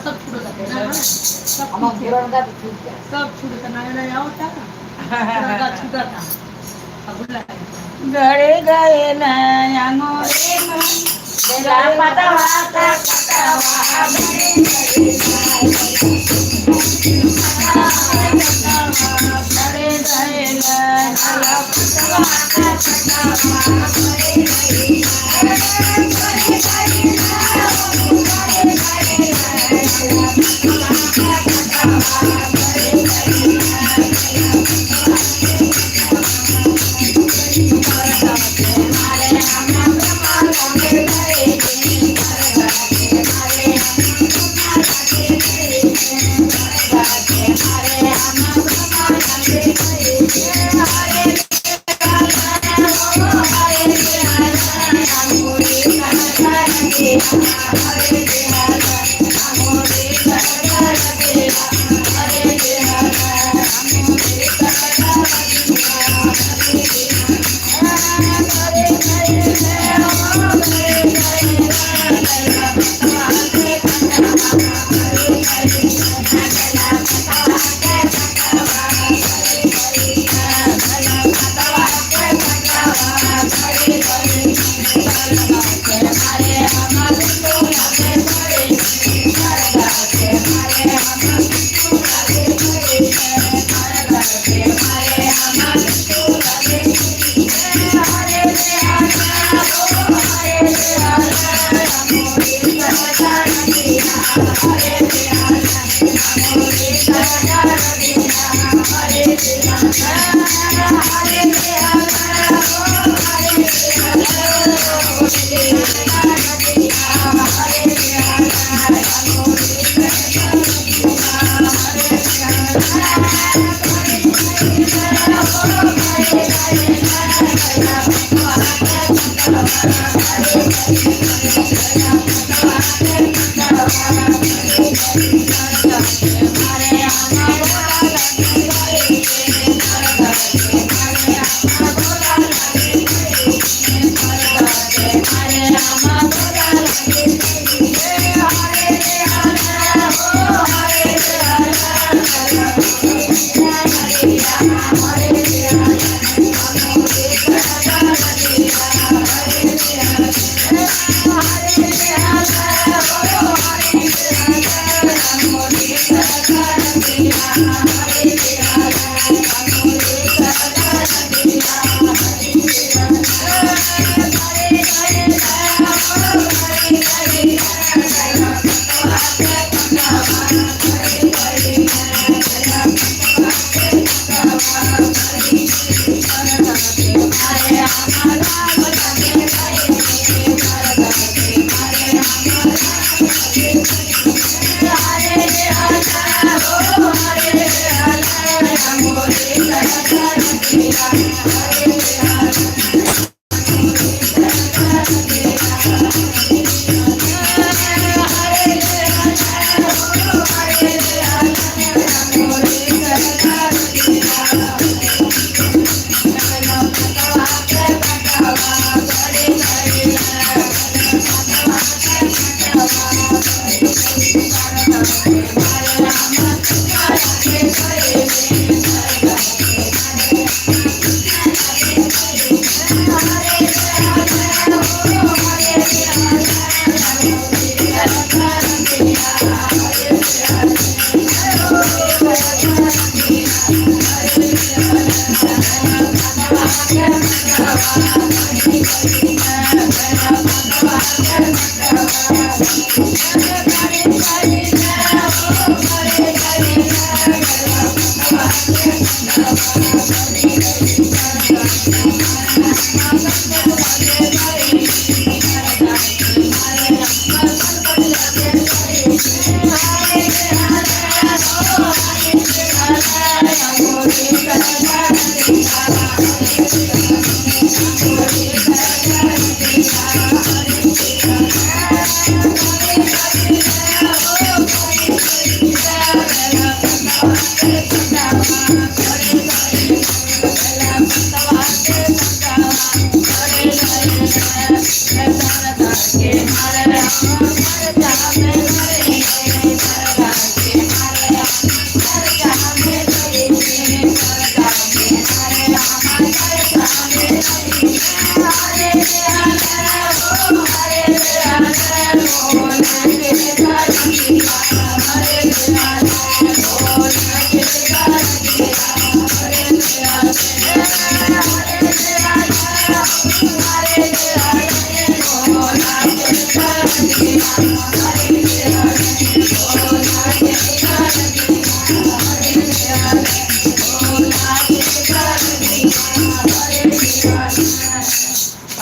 सब छूट जाते हैं ना, सब हम पुरनका भी छूट गया। सब छूट नया नया होता है, पुरनका छूटा था अब भूला है। गड़े गए नया मोरे मन पतवा पतवा गड़े गए नया पतवा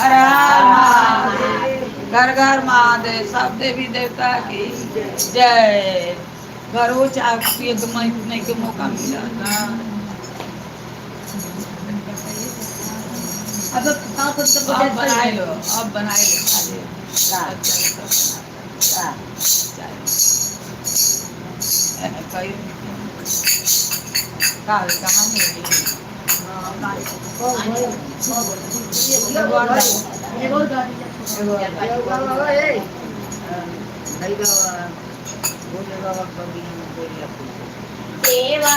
हर हर महादेव, घर घर महादेव, सब देवी देवता की जय। घरों चाय पिए तो मैं के मौका मिला ना। अब तो अब बनाए लो, अब बनाए लो खाली। चाय कल कहाँ मिली? देवा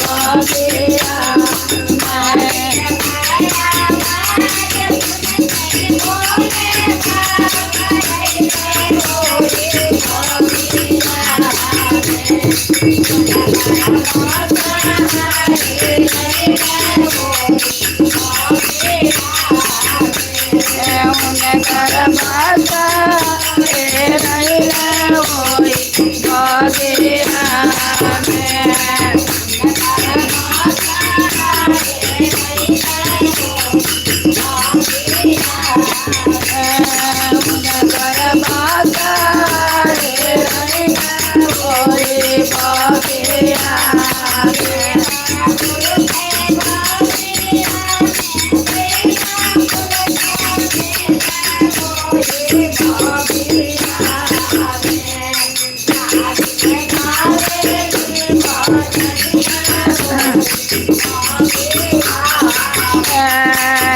बगिया में। उनकर बासा रहिले होई बगिया में। उनकर बासा रहिले होई बगिया में।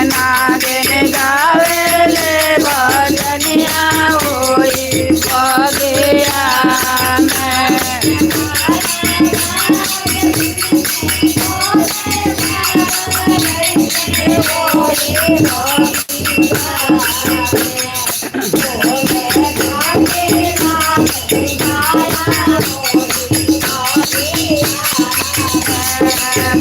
नागिन गावेले भजनिया होई बगिया में।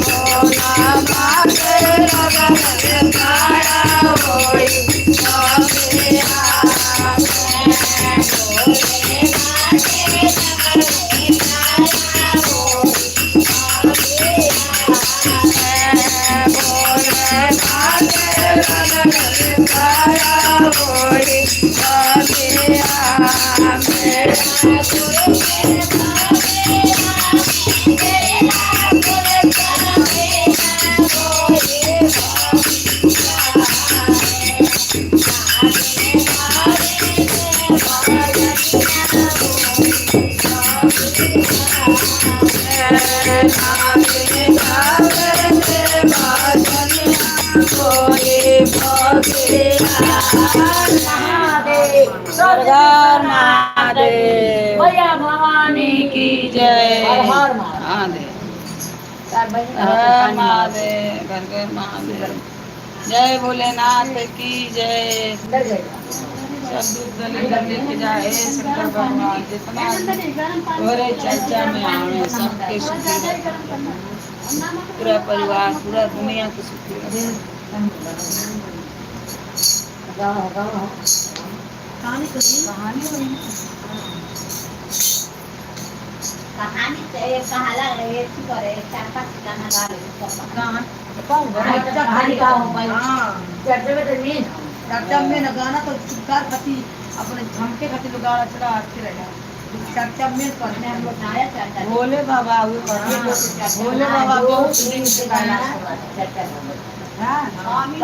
भोला माते रगन काया होई बगिया में। भोले माते रगन काया होई बगिया में। हर हर महादेव भैया भवानी की जय। हर हर महादेव। महादेव चार बजे हर महादेव, घर घर महादेव। जय भोलेनाथ की जय। अंदर गए। सब दूध दली लेके जाए शंकर भगवान, जितना गरम पानी तोरे चर्चा में आवे सबके थोड़ा सुखी ज्यादा ही रहे। गरम करना और नमक पूरा परिवार पूरा दुनिया के सुखी रहे। गाओ गाओ। कहानी सुनी। कहानी हुई कहानी तो एक कहाला रहे करे चार पांच गाना गा ले गान कौन चर्चा खाली का हो भाई। हाँ चर्चा में तो नहीं। चर्चा में न गाना तो चित्कार खाती अपने झमके खाती लोग गाना चला अच्छे रहेगा। चर्चा में करने हम लोग आया चर्चा भोले बाबा हुए भोले बाबा बहुत दिन से कैलाश पर रहते। चर्चा हाँ, भोले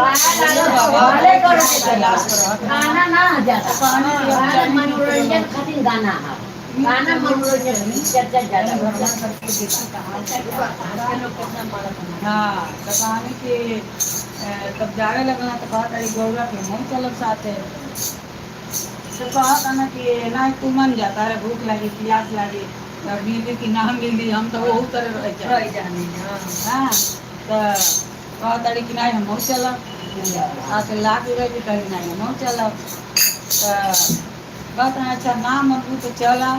बाबा करो कैलाश पर रहते। गाना ना ज्यादा गाना मनोरंजन खातिर गाना है। गाना मनोरंजन चर्चा ज्यादा हाँ तो कहानी के तब जावे लगना तो कहत अरे गौरा के हम चलब साथे। तो कहत ना कि ना तू मन जाता अरे भूख लगी प्यास लगी तब मिली कि ना मिली हम तो वही तरह रह जाए। रह जाने। हाँ हाँ तो कहत अरे कि नहीं हम चलब आके ला के गई कही नहीं हम चलब। तो कहत रहे, अच्छा ना मनबू तो चला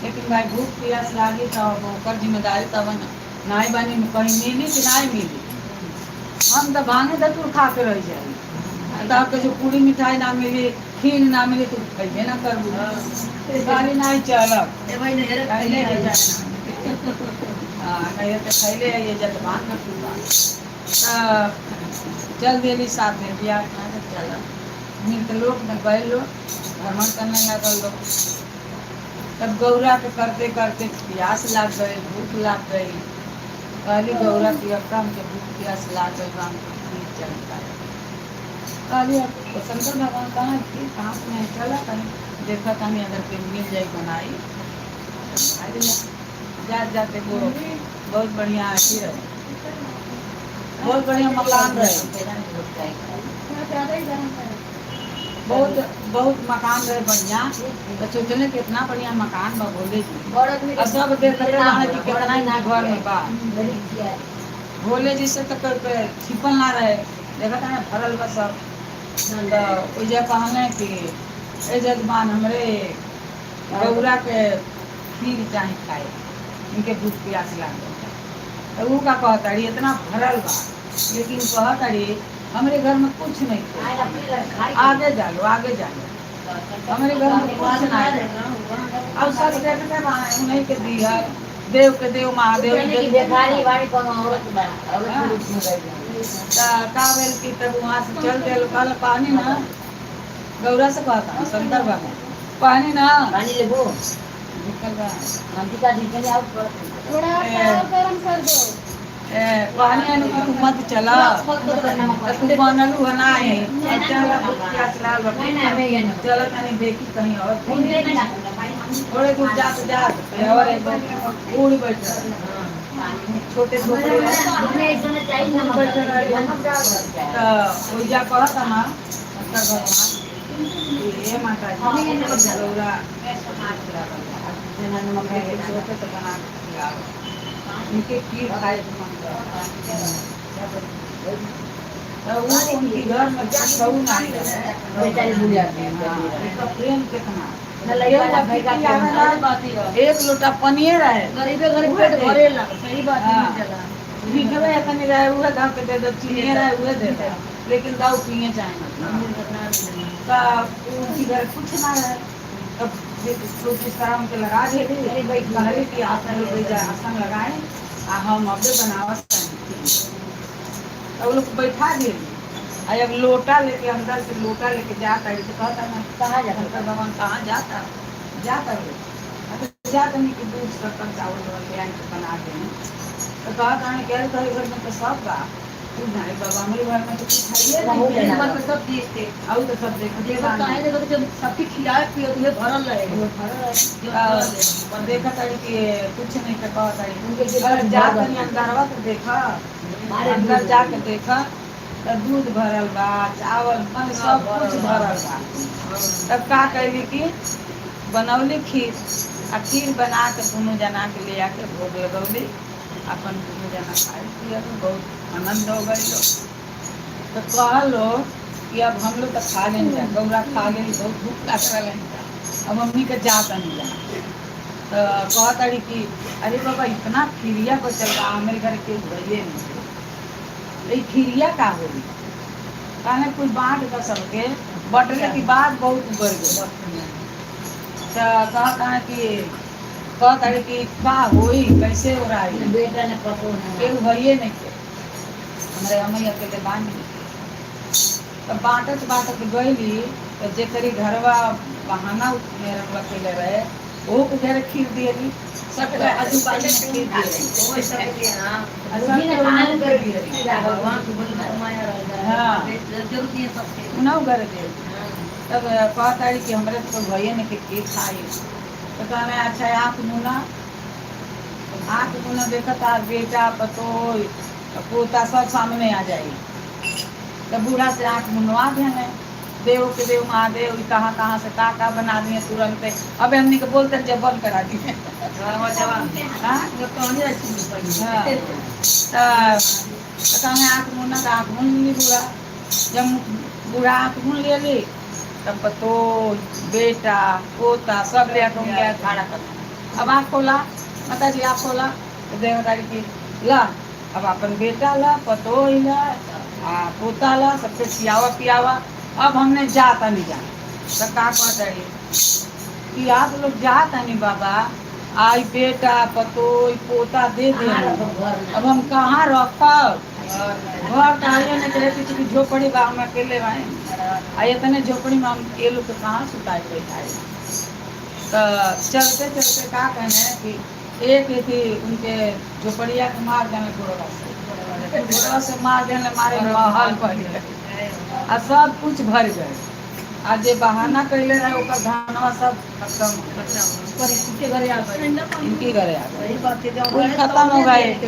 लेकिन भाई भूख प्यास लागी तो ओकर जिम्मेदारी तब नहीं बनी कहीं मिली कि नहीं मिली। हम तो भांगे धतूर खा के रह जाए तब के जो पूरी मिठाई ना मिली खीर ना मिली तो खइबे ना करबू गाड़ी नहीं चलब ए भाई नहीं खैले है जाए। हाँ नहीं तो खैले है ये जब भांग धतूर बा। तो चल देली साथ में बियाह खाने चलब मिल लोग में गए लोग भ्रमण करने लगल लोग। तब गौरा के करते करते प्यास लाग गई भूख लाग गई। कहली गौरा की अब हमके भूख प्यास लाग गई बा हमके खीर चलता। कहली अब तो शंकर भगवान कहाँ खीर कहाँ से नहीं चला कहीं देखा तनी अगर के मिल जाए बनाई खाई ले। जात जाते वो बहुत बढ़िया अथी रहे बहुत बढ़िया मकान रहे। थोड़ा ज्यादा ही गरम करना। बहुत बहुत मकान रहे बढ़िया, तो सोचने कितना बढ़िया मकान बा भोले जी, और सब देखते रहे कि कितना ही घर में बा। भोले जी से तो छिपल ना रहे, देखा था ना भरल बा सब। तो ओइजा कहले कि ए जजमान हमरे गौरा के खीर चाहे खाए, इनके भूख प्यास लाग गइल। तो ऊ का कहताड़ी इतना भरल बा, लेकिन कहताड़ी हमरे घर में कुछ नहीं थे, आगे जालो आगे जालो, हमारे घर में कुछ ना है। अब सब देखते बा उन्हीं के दिहर देव के देव महादेव का भेल कि तब वहाँ से चल दिल। कहल पानी ना गौरा से कहता शंकर बाबा पानी ना पानी लेबो निकल बा थोड़ा और गरम कर दो। पानी आने की तू मत चला, तू बनलू है ना है चल प्यास लाल बा, चल तनी देखी कहीं और थोड़े दूर जात जात और एक बूढ़ बैठल छोटे छोटे तो ओइजा कहत ना शंकर भगवान कि हे माता जी गौरा छोटे तो बना के खिलाओ, इनके खीर खाए के मन करता। तो वो उनकी घर में कहू नहीं रहे, इनका प्रेम कितना, एक लोटा पनिए रहे, गरीबे गरीब पेट भरेला, सही बात है। मीठवे तनी रहे उहे दाव के दे दो, चीनी रहे उहे दे दो, लेकिन दाव पिए चाहे ना। तो उनकी घर कुछ ना रहे, तब बिस्तर उनके लगा दे कहले कि आसन आसन लगाए आ हम अबे बनावत। तब लोग बैठा दिए, आ अब लोटा लेके अंदर से लोटा लेके जाता है, तो कहता ना कहाँ जाता शंकर भगवान कहाँ जाता जाता है, तो जाता नहीं कि दूध शक्कर चावल वावल ले आए के बना दें। तो कहता है कि अरे तोहरे घर में तो सब बा, तू नहीं बाबा हमारे घर में तो कुछ है नहीं, घर में सब चीज थे, और तो सब देखते काहे देखो जब सबके खिलाए पियो तुहे भरल रहे, देखा तारी कि कुछ नहीं। तो कहता है जा तनी अंदरवा तो देखा, अंदर जाके देखा तो दूध भरल बा, चावल मन सब कुछ भरल बा। तब का कैली कि बनौली खीर, आ खीर बना के दोनों जना के ले आके भोग लगौली, अपन दोनों जना खाए पियल, बहुत आनंद हो गई लोग। तो कहलो कि अब हम लोग तो खा लें जा, गौरा खा गई, बहुत भूख लग रहा है, अब हमनी के जा तनी जा। तो कहताड़ी कि अरे बाबा इतना खीरिया बचल बा, हमारे घर के भइले नहीं, तो खीरिया का होई, कहने कुछ बाँट दो सबके, बटले की बात बहुत उबर गई। तो कहता है कि कहताड़ी कि का होई कैसे हो रहा है, बेटा ने पतो ना केहू भइए नहीं के, हमारे हम ही अकेले बानी। तो बाँटत बाँटत गईली तो जेकरी घरवा बहाना मेरे अकेले रहे वो के घर खीर दियली, सबके आजू बाजू में खीर दियली, उनाव घर दे। तब कहताड़ी कि हमरे तो भइए नहीं के खीर खाई। तो कहने अच्छा आँख मुना, आँख मुना देखता बेटा पतोय पोता सब सामने आ जाए। तो बूढ़ा से आँख मुनवा दिया, देव के देव महादेव कहाँ कहाँ से का का बना दिए तुरंत, अब हमनी के बोलते जब बंद करा दिए। तो कहने आँख मुना तो आँख मुन ली बूढ़ा, जब बूढ़ा आँख मुन ले ली तब पतो बेटा पोता सब ले आके उनके खड़ा कर। अब आँख खोला माता जी आँख खोला, तो देवतारी की ला अब अपन बेटा ला पतो ला आ पोता ला सबके खियावा पियावा, अब हमने जाता नहीं जा। तो का कहता है कि आप लोग जाता नहीं बाबा, आई बेटा पतोई पोता दे दे, अब हम कहाँ रखब, घर तो आइए नहीं करे किसी की झोपड़ी बा, हम अकेले आए आ इतने झोपड़ी में हम ये लोग के कहाँ सुताए बैठाए। तो चलते चलते का कहने कि एक थी उनके झोपड़िया के मार देने घोड़वा से, घोड़वा से मार देने मारे महल पर आ सब कुछ भर गए, आ जे बहाना कैले रहे ओकर धनवा सब खत्म पर इनके घरे आ गए, इनके घरे आ गए, सही बात है, कुल खत्म हो गए। तो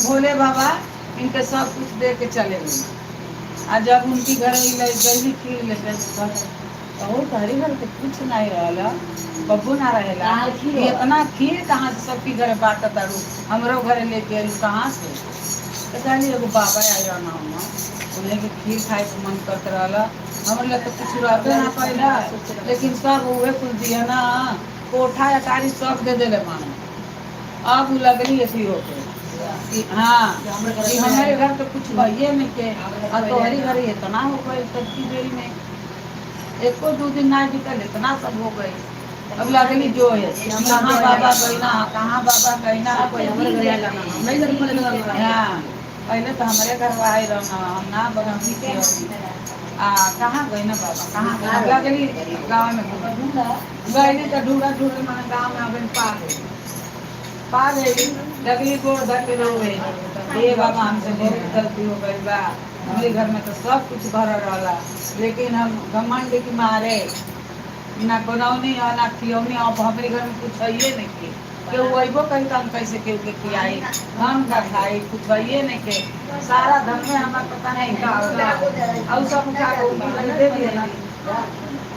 भोले बाबा इनके सब कुछ दे के चले गए। आ जब उनकी घर गई खीर लेके बहुत हरी घर के कुछ नहीं रहल, बब्बू ना रहेला। कहाँ खीर ये इतना खीर कहाँ से सबकी घरे बांटत तारू, हमरो घरे लेके आइलू कहाँ से? तो कहली एगो बाबा आयल ना हम, उन्हें के खीर खाए के मन करत रहल, हमरे लग तो कुछ रहबे ना कैला, लेकिन सब उहे कुल दिया ना, कोठा अटारी सब दे देले मानो। अब उ लगली अथी होके कि हाँ कि हमारे घर तो कुछ भइए नहीं के, और तोहरी घर इतना हो गई सबकी बेरी में, एको दू दिन ना बीतल इतना सब हो गई। अब लगली जो है कहाँ बाबा गईना, कहाँ बाबा गईना। हाँ पहले तो हमारे घर आए रहना, हम ना बगौनी के आ कहाँ गई ना बाबा कहाँ गई। अब लगली गाँव में गईली तो ढूंढा ढूंढे माने गाँव में अब पा गई, पा गई लगली गोड़ धर के रोवे, हे बाबा हमसे बहुत गलती हो गई बा, हमारे घर में तो सब कुछ भरल रहला, लेकिन हम घमंड के मारे ना बनौनी और ना खियौनी, अब हमारे घर में कुछ है नहीं के, केहू अइबो करी तो हम कैसे केहू के खियाई, हम का खाई, कुछ है नहीं के, सारा धन में हमार पता नहीं का होला। और सब उठा के उनके घर दे दिया ना,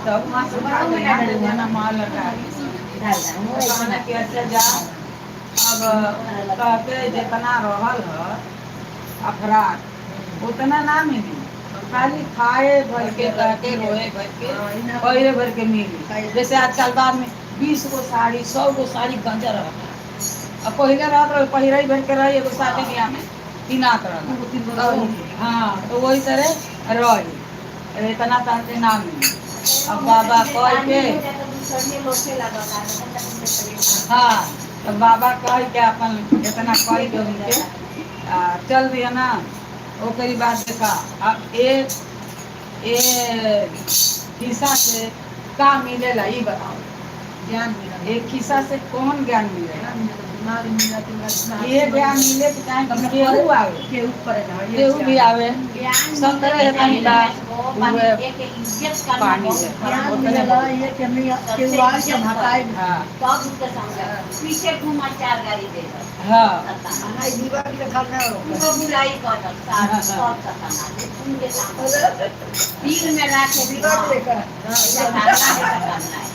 तब वहाँ से उठा के यहाँ दे दिया ना माल लगा कहना कि अच्छा जा। अब कहते जितना रहल ह अपराध उतना ना मिली, खाली खाए भर के कहके रोए भर के पहिरे भर के मिली। जैसे आजकल बाद में 20 गो साड़ी 100 गो साड़ी गंजा रहता, अब पहले रहत रहे पहिरे भर के रही, एगो शादी ब्याह में किनात रहल, हाँ तो वही तरह रही, इतना ताते ना मिली। अब बाबा कह के हाँ तो बाबा कह के अपन इतना कह के उनके चल दिया ना। ओकरी बात देखा अब एक खिस्सा से का मिलेला ई बताओ, ज्ञान मिला, एक खिस्सा से कौन ज्ञान मिलेला? दिमाग मिला, दिमाग ये ज्ञान मिले कि चाहे केहू आवे, केहू करे ना, केहू भी आवे, सब तरह के तनी बा, उहे पानी से ज्ञान मिलेला, ये कि हमने केहू आए के हम हटाए। हाँ तब उसके समझा पीछे घुमा चार गाड़ी दे दो हाँ हमारी दीवार के खाना हो उनको बुराई कर दो सार सब सताना उनके सामने दिल में रखे दीवार लेकर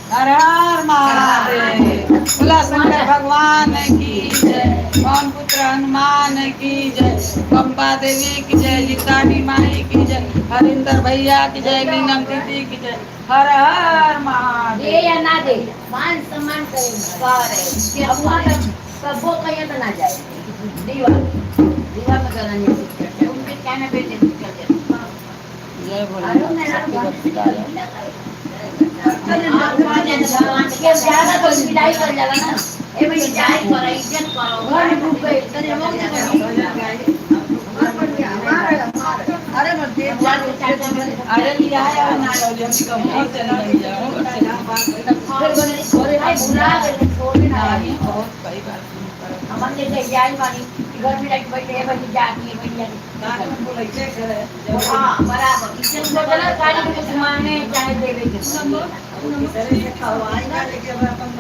हर हर महादेव, बोला शंकर भगवान की जय, पवन पुत्र हनुमान की जय, पंपा देवी की जय, लितानी माई की जय, हरिंदर भैया की जय, नीलम दीदी की जय, हर हर महादेव। दे या ना दे मान सम्मान करेंगे, अब वहाँ तक सबको कहीं तो ना जाए। दीवा दीवा में करना नहीं करते, उनके कहने पे नहीं करते। जय भोलेनाथ, सबके भक्ति डाले। ज्यादा तो विदाई कर जाला ना, ए भाई जाई करो, इज्जत करो, घर में डूब गए तने हम ना अरे मत दे, अरे लिया है ना लो, हम कब चला गया, फिर बने अरे भाई भुला गए छोड़ ना अभी बहुत कई बार हमन के जाई बानी घर में लाइट बैठे है भाई जाती है भैया हां बराबर इज्जत तो चला गाड़ी में घुमाने चाहे देवे के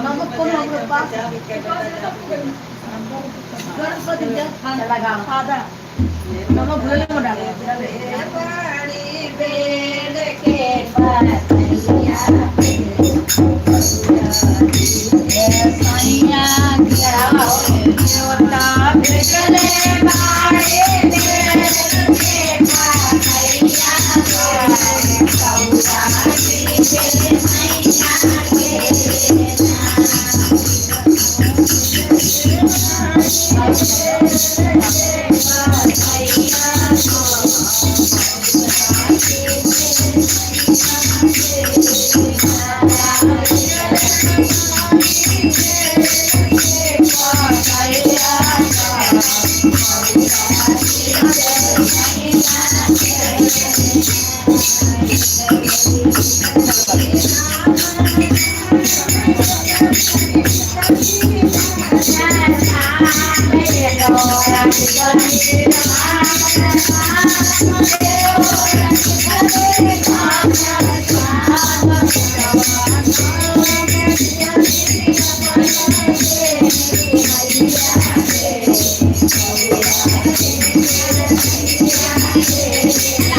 नमक कोनो हमरे पास गरम कर दिया चला गाँव सादा नमक भले में डालो। बेल के पतैया सैया देवता भेजले बाड़े बेल के पतैया,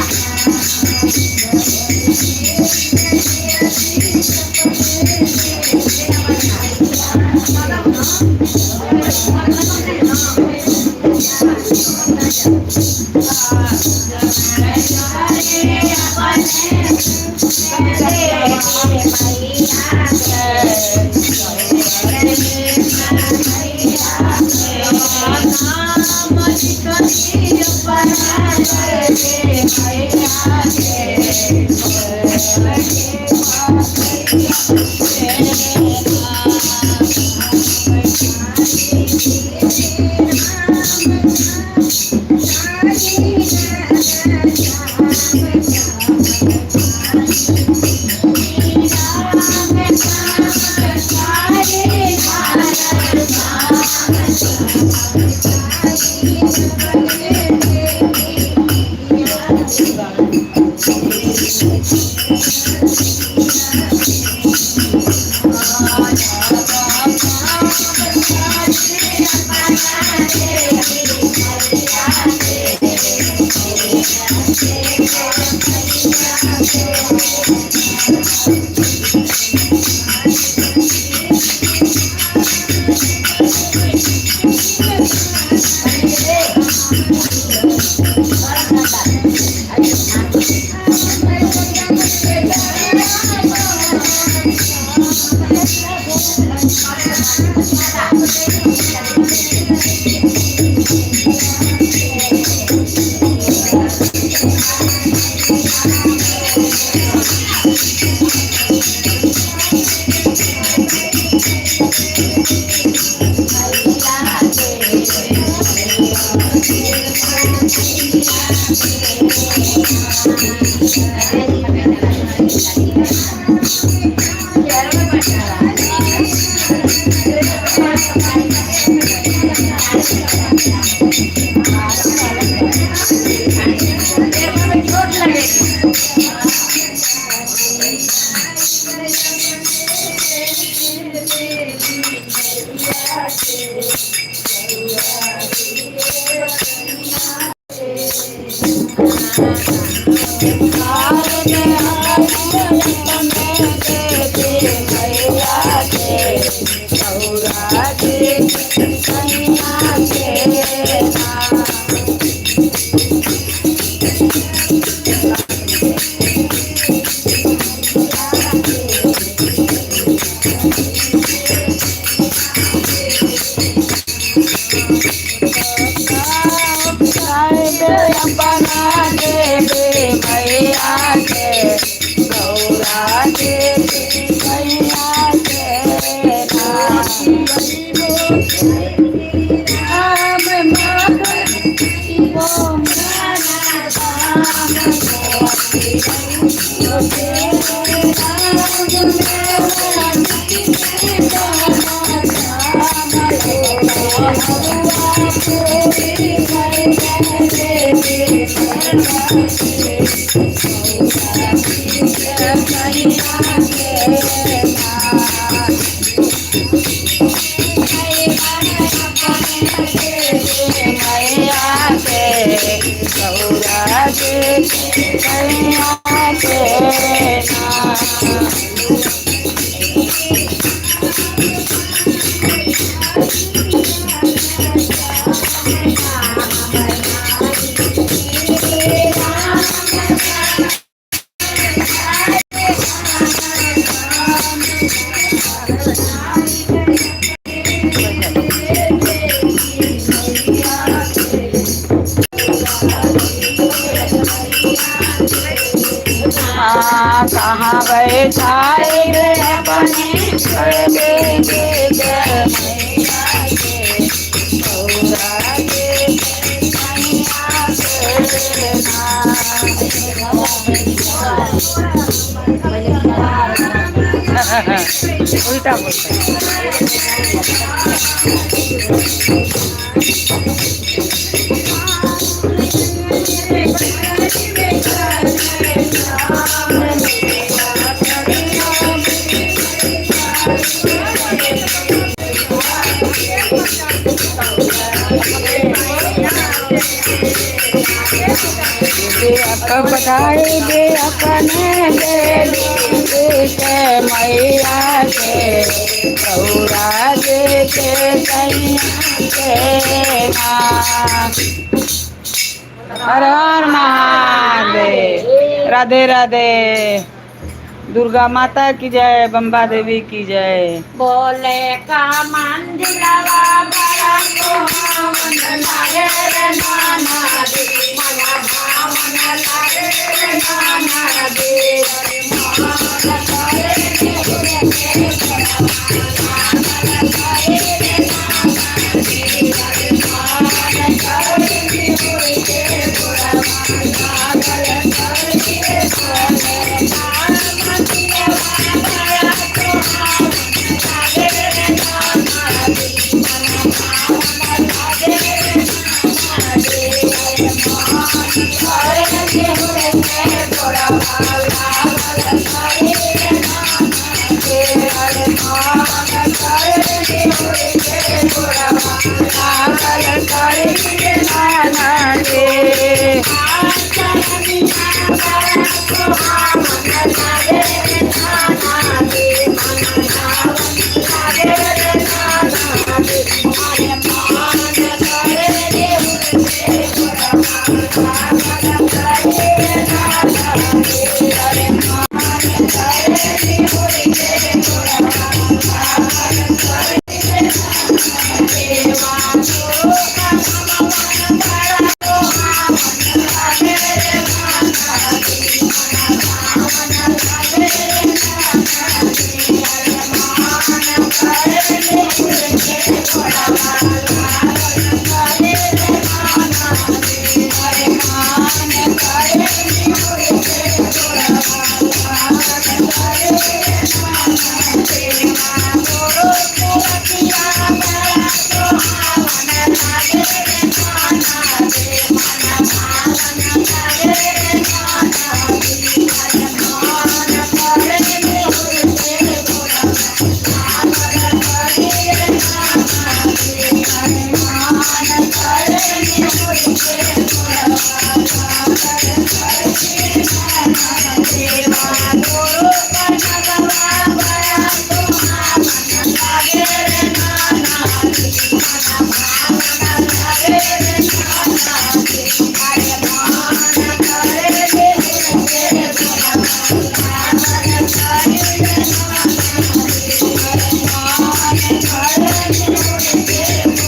Yeah. कहाँ बैठाए रे अपने के मैया के गौरा के उल्टा बोलता। बताए दे अपने देवी के मैया के गौरा दे के सैया के ना। हर हर महादेव। राधे राधे। दुर्गा माता की जय, बम्बा देवी की जय। बोले का मंदिरवा बड़ा सुहावन लागे रे नाना जी, मना भावन लागे रे नाना जी। अरे मान करे रे के करे रे नाना जी, अरे मान करे रे के पागल कर रे बोले का मंदिरवा बड़ा सुहावन लागे रे नाना जी, मना भावन लागे रे नाना जी। अरे मान करे रे के पागल करे रे नाना जी, अरे मान करे रे के पागल करे रे नाना जी। चरनिया बड़ा सुहावन लागे रे नाना जी, मना भावन लागे रे नाना जी। अरे मान करे रे के पागल करे रे नाना जी, अरे मान करे रे के पागल करे रे नाना जी। मानो का भवन बड़ा सुहावन लागे रे नाना जी, मना भावन लागे रे नाना जी। अरे मान करे रे के पागल करे रे नाना जी, अरे मान करे रे के पागल करे रे नाना जी। मानो सुरतिया बड़ा सुहावन लागे रे नाना जी, मना भावन लागे रे नाना जी। अरे मान करे रे के पागल करे रे नाना जी, अरे मान करे रे के पागल करे रे नाना जी। मानो कनकवा बड़ा सुहावन लागे रे नाना जी, मना भावन लागे रे नाना जी। अरे मान करे रे के पागल करे रे नाना जी, अरे मान करे रे के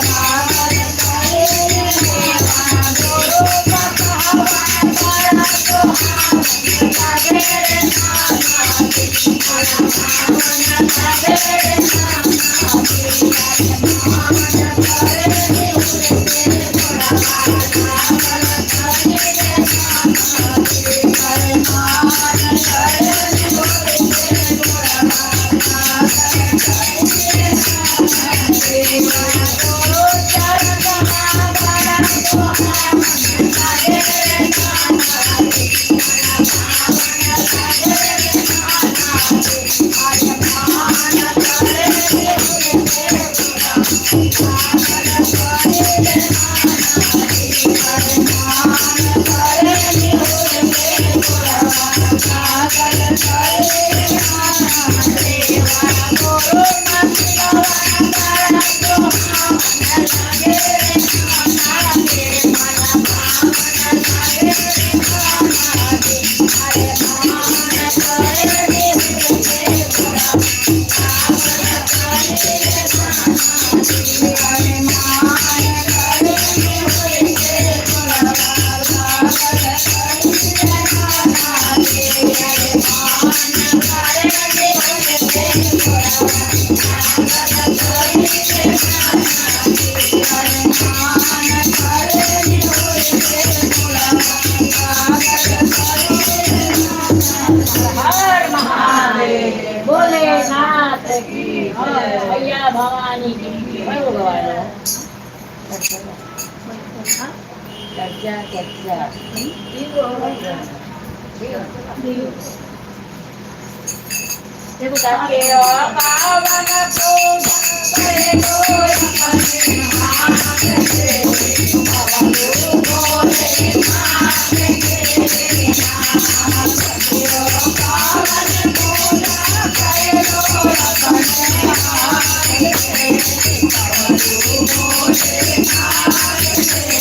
पागल करे रे मानो कनकवा बड़ा सुहावन लागे रे नाना जी, मना भावन लागे रे नाना जी। अरे मान करे रे के पागल करे रे नाना जी, अरे मान करे रे के पागल करे रे नाना जी। मानो चरणवा बड़ा सुहावन लागे रे नाना जी, मना भावन लागे रे नाना जी। अरे मान करे रे के पागल करे रे नाना जी, अरे मान करे रे के पागल करे रे नाना जी। मानो मंदिरवा बड़ा सुहावन लागे रे नाना जी, मना भावन लागे रे नाना जी। अरे मान करे रे के पागल करे रे नाना जी, अरे मान करे रे के पागल करे रे नाना जी, अरे मान करे रे के पागल करे रे नाना जी, अरे मान करे रे के पागल करे रे नाना जी। हर महादेव, भोलेनाथ की जय, भैया भवानी की जय। भगवान चर्चा चर्चा पावन पूजा करे अपने हाथ से, पवन भोलेनाथ के नाम। पावन पूजा करे अपने हाथ से, पवन भोलेनाथ के।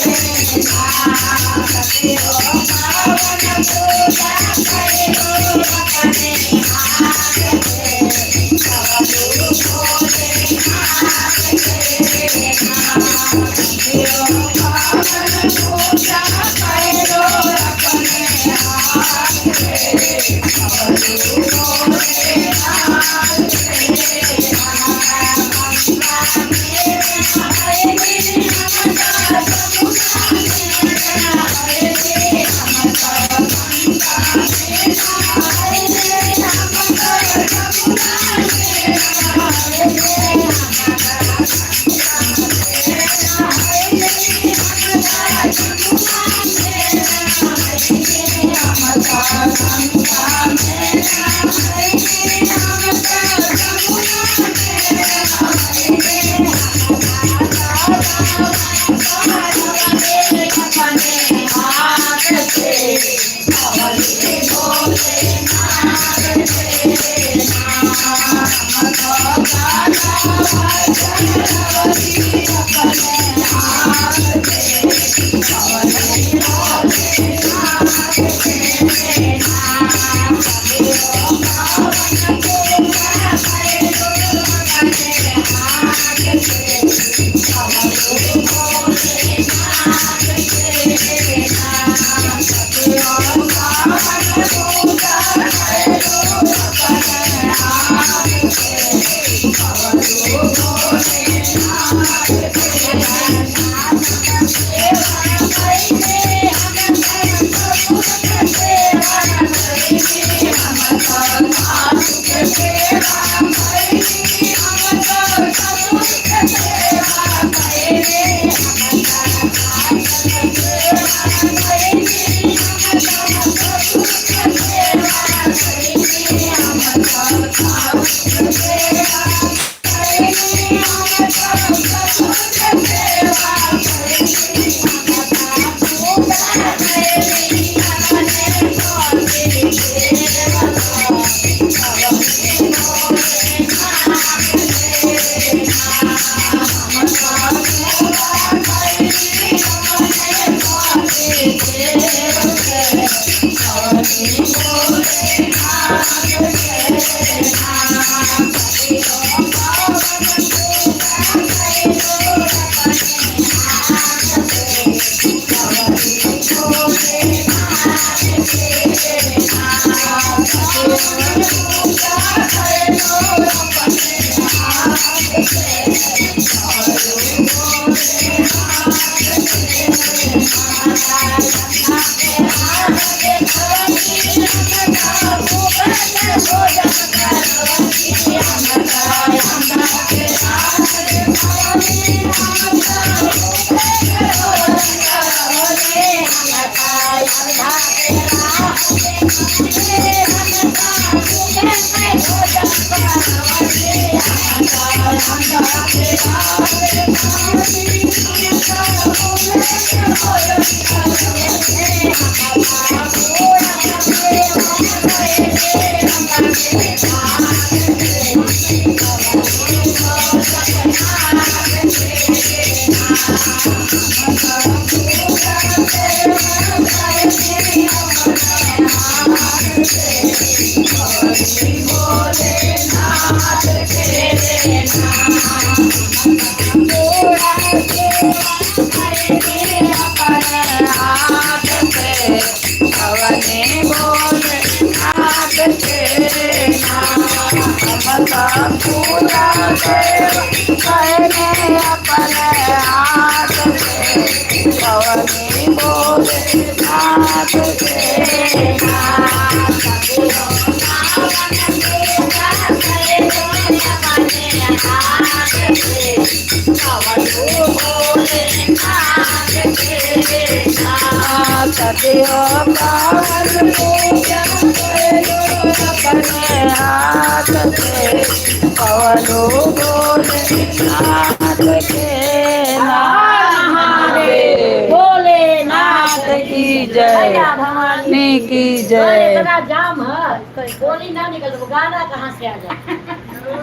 Bholenath की जय, भवानी की जय। इतना जाम है, गोली ना निकल, गाना कहाँ से आ जाए?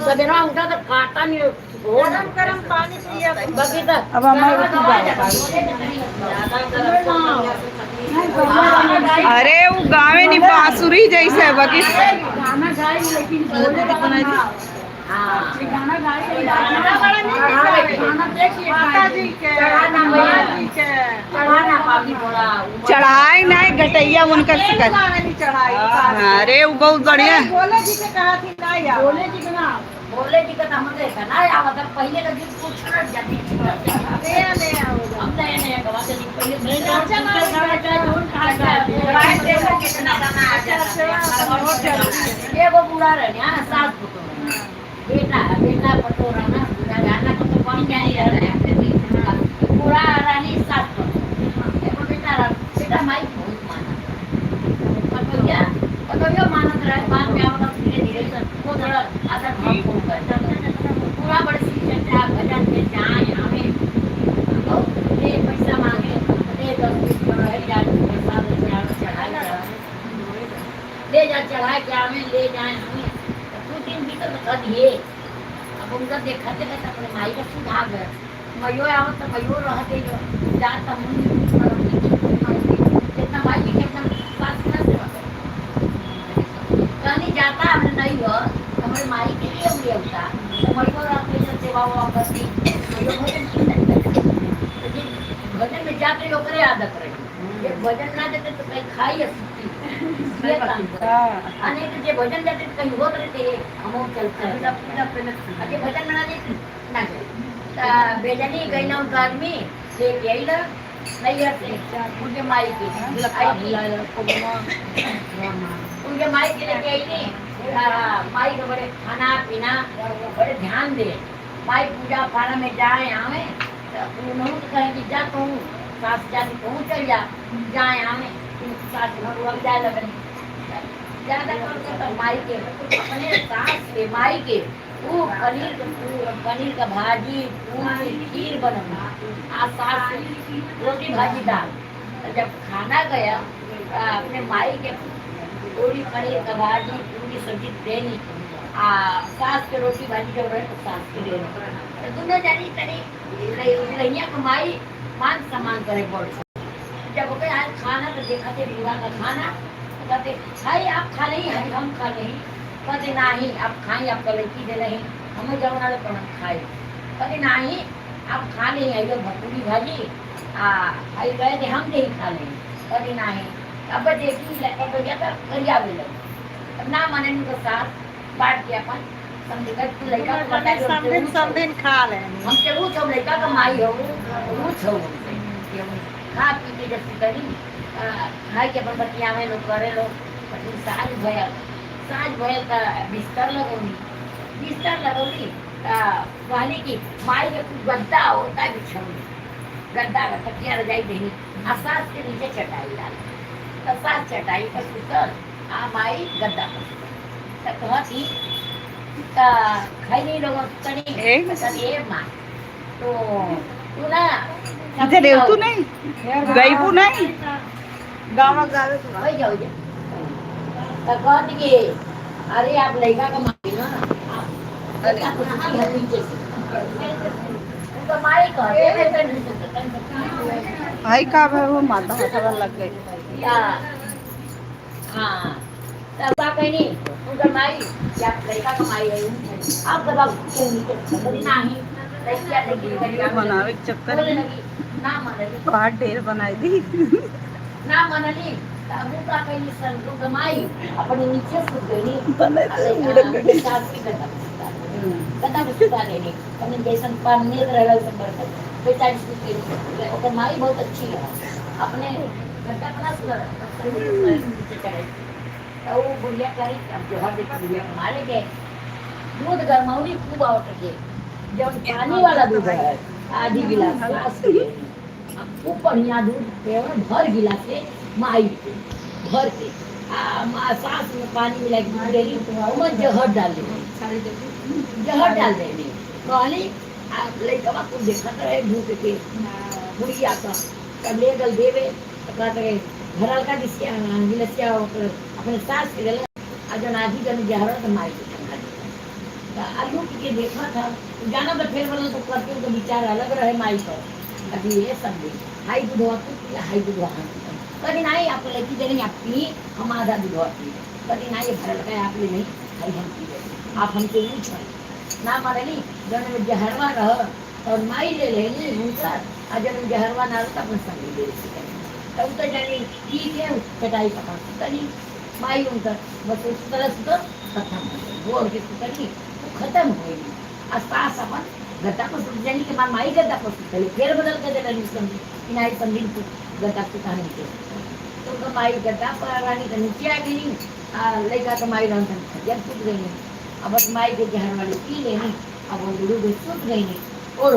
सवेरा उठा तो काटा नहीं। गरम गरम पानी पिया। बगीचा अब हमारे। अरे वो गावे नहीं बांसुरी जैसे है बाकी। गाना गाई लेकिन बोले वाला ना। हाँ। ये गाना गाई गाना देखिए। माता जी के, भैया जी के चढ़ाना पानी थोड़ा चढ़ाई नहीं घटैया उनकर सकत। नहीं चढ़ाई। अरे वो बहुत बढ़िया। बोले जी के कहा थी ना यार। बोले जी के ना। बोले जी का तो हम देखा ना आवत, पहले का गीत कुछ न जाती। नया नया हो। हम नया नया गवाते नहीं पहले। चाचा ना चाचा जोन खा गए। भाई देखो कितना गाना आ जाता है। एगो बूढ़ा रहे हाँ, सास पुतोह, बेटा बेटा पटो रहना बूढ़ा गाना को तो कौन जानी रह रहे हैं। बूढ़ा रानी सास पटो, एगो बेटा रहा। बेटा माई बहुत माना, पटोया पटोया मानत रहे। बाद में आवत धीरे धीरे वो थोड़ा असर भाव हो गए। पूरा बड़े सी चर्चा भजन के जाए हमें बहुत दे पैसा मांगे, दे 10 20 रह जा पैसा दे चढ़ाई ले जा, चढ़ा के आवे ले जाए हमें। तो 2 दिन भीतर तो दिए। अब उनका देखा देखा तो अपने माई का सुझाव गए। मयो आवत तो मयो रहते जो जाता मुनि जितना माई के कितना पास ना सेवा कहीं जाता हमने नहीं हो, हमारे माई के लिए हम होता तो मयो रहते जो सेवा हुआ करती। मयो भजन कीर्तन करती। तो जी भजन में जाते ओकरे आदत रही। ये भजन ना देते तो कहीं खाई या सुती, ये काम करे। आ नहीं तो जे भजन जाते तो कहीं होत रहते हम चलते हैं। पूजा पहले। अजे भजन बना दे ना जाए ता बेजनी गई ना उनका आदमी लेके आई ना नैहर से उनके माई के आई थी। उनके माई के लेके आई नहीं। माई के बड़े खाना पीना बड़े ध्यान दे। माई पूजा पाना में जाए आवे तो उन्होंने तो कहें कि जा तू सास जाती तू चल जा, जाए आवे सास घर जाए लगनी ज्यादा करके तो माई के अपने सास के माई के वो पनीर, पनीर का भाजी पूरी खीर बनवना आ सास रोटी भाजी दाल। तो जब खाना गया तो अपने माई के पूरी पनीर का भाजी पूरी सब्जी देनी आ सास के रोटी भाजी जब रहे तो सास के देनी। तो दोनों जानी तनी लइया को माई मान सम्मान करे पड़। जब वो आज खाना तो देखा थे बुरा का खाना तो कहते हाय आप खा नहीं हाय हम खा नहीं। कहते नहीं आप खाई आपका लड़की दे नहीं हमें जब ना तो हम खाए। कहते नहीं आप खा नहीं आई भटूरी भाजी आ आई गए थे हम नहीं खा नहीं। कहते नहीं अब देखी तो गया तो करिया भी लगे। अब ना माने उनके साथ बांट के अपन समझ कर तू लड़का को बता दो। समझिन समझिन खा ले। हम के ऊ छौ लड़का का माई हो ऊ छौ खा पी के जब करी खाए के अपन बतियावे लोग करे लोग। પછી साँझ भयल, साँझ भयल त बिस्तर लगौली, बिस्तर लगौली त कहली कि माई के कुछ गद्दा होता बिछौली गद्दा का तकिया रजाई देनी आ सास के नीचे चटाई डाल। त सास चटाई पर सुतल आ माई गद्दा पर सुतल। त कहती त खैनी लोग तनी ए? तनी ए माँ तो तू ना इधर रेवतू नहीं गईबू नहीं। गाँव गावे तो वही जाओ जा। तो कहती कि अरे आप लड़का का माई ना आप लड़का को नहीं है नीचे से उनका माई कहते हैं भाई का भाई वो माता खबर लग गई। या हाँ तब का कहनी उनका माई या लड़का का माई है आप दबाव के नीचे बोली नहीं लड़कियां लड़की वीडियो बनावे के चक्कर बोले में लगी ना मनली बहुत ढेर बनाई दी। ना मनली तब का कहनी संतु कमाई अपने नीचे सुत गई। बनाए तो उड़क गई। सास के गद्दा पर सुता, गद्दा पर सुता लेनी अपने जैसन पानी रहल वैसन बरकत बेचारी सुत गई। ओकर माई बहुत अच्छी है अपने गद्दा पर ना सुता नीचे चढ़े तो वो बुढ़िया करी अब जोहर देख बुढ़िया को मारे के दूध गरमौली खूब आवत के जब पानी वाला दूध है आधी गिलास सास के अब खूब बढ़िया दूध पेवर भर गिलास के माई के भर के आ सास में पानी मिला के दूध देली ओमे जहर डाल देली, जहर डाल देली। कहली आ लइकवा कुछ देखत रहे भूख के बुढ़िया का तब ले गल देवे तो कहत रहे भरल का गिसिया गिलसिया ओकर अपने सास के देला आ जन आधी जन जहर तो माई के ठंडा देला। तो आलू के देखा था जाना तो फिर बोला तो करके उनका विचार अलग रहे माई पर। अभी ये सब भी हाई दूध हुआ तू पीला हाई दूध हम कभी नहीं आपको लड़की दे रही आप पी, हम आधा दूध और पी। कभी नहीं ये भरल का आप ले नहीं हाई हम पी ले, आप हमसे ऊँच हैं ना मरली। जब में जहरवा रह और माई ले लेनी उनका, और जब में जहरवा ना रह तो अपने संग ले लेती। तब तो जानी ठीक है चटाई पकड़ सुतली माई उनका बस उस तरह से तो खत्म हो गई, बोल के सुतली वो खत्म हो गई। और सास अपन गद्दा पर सुत जानी के मार माई गद्दा पर सुतली, फिर बदल के दे रही समझी कि नहीं समझी तू गद्दा सुता नहीं के। तो उनका माई गद्दा पर रानी के नीचे आ गई, लड़का तो माई रंग खजर सुत गई। अब बस माई के जहर वाले पी लेनी, अब वो गुरु भी सुत गई नहीं, ओढ़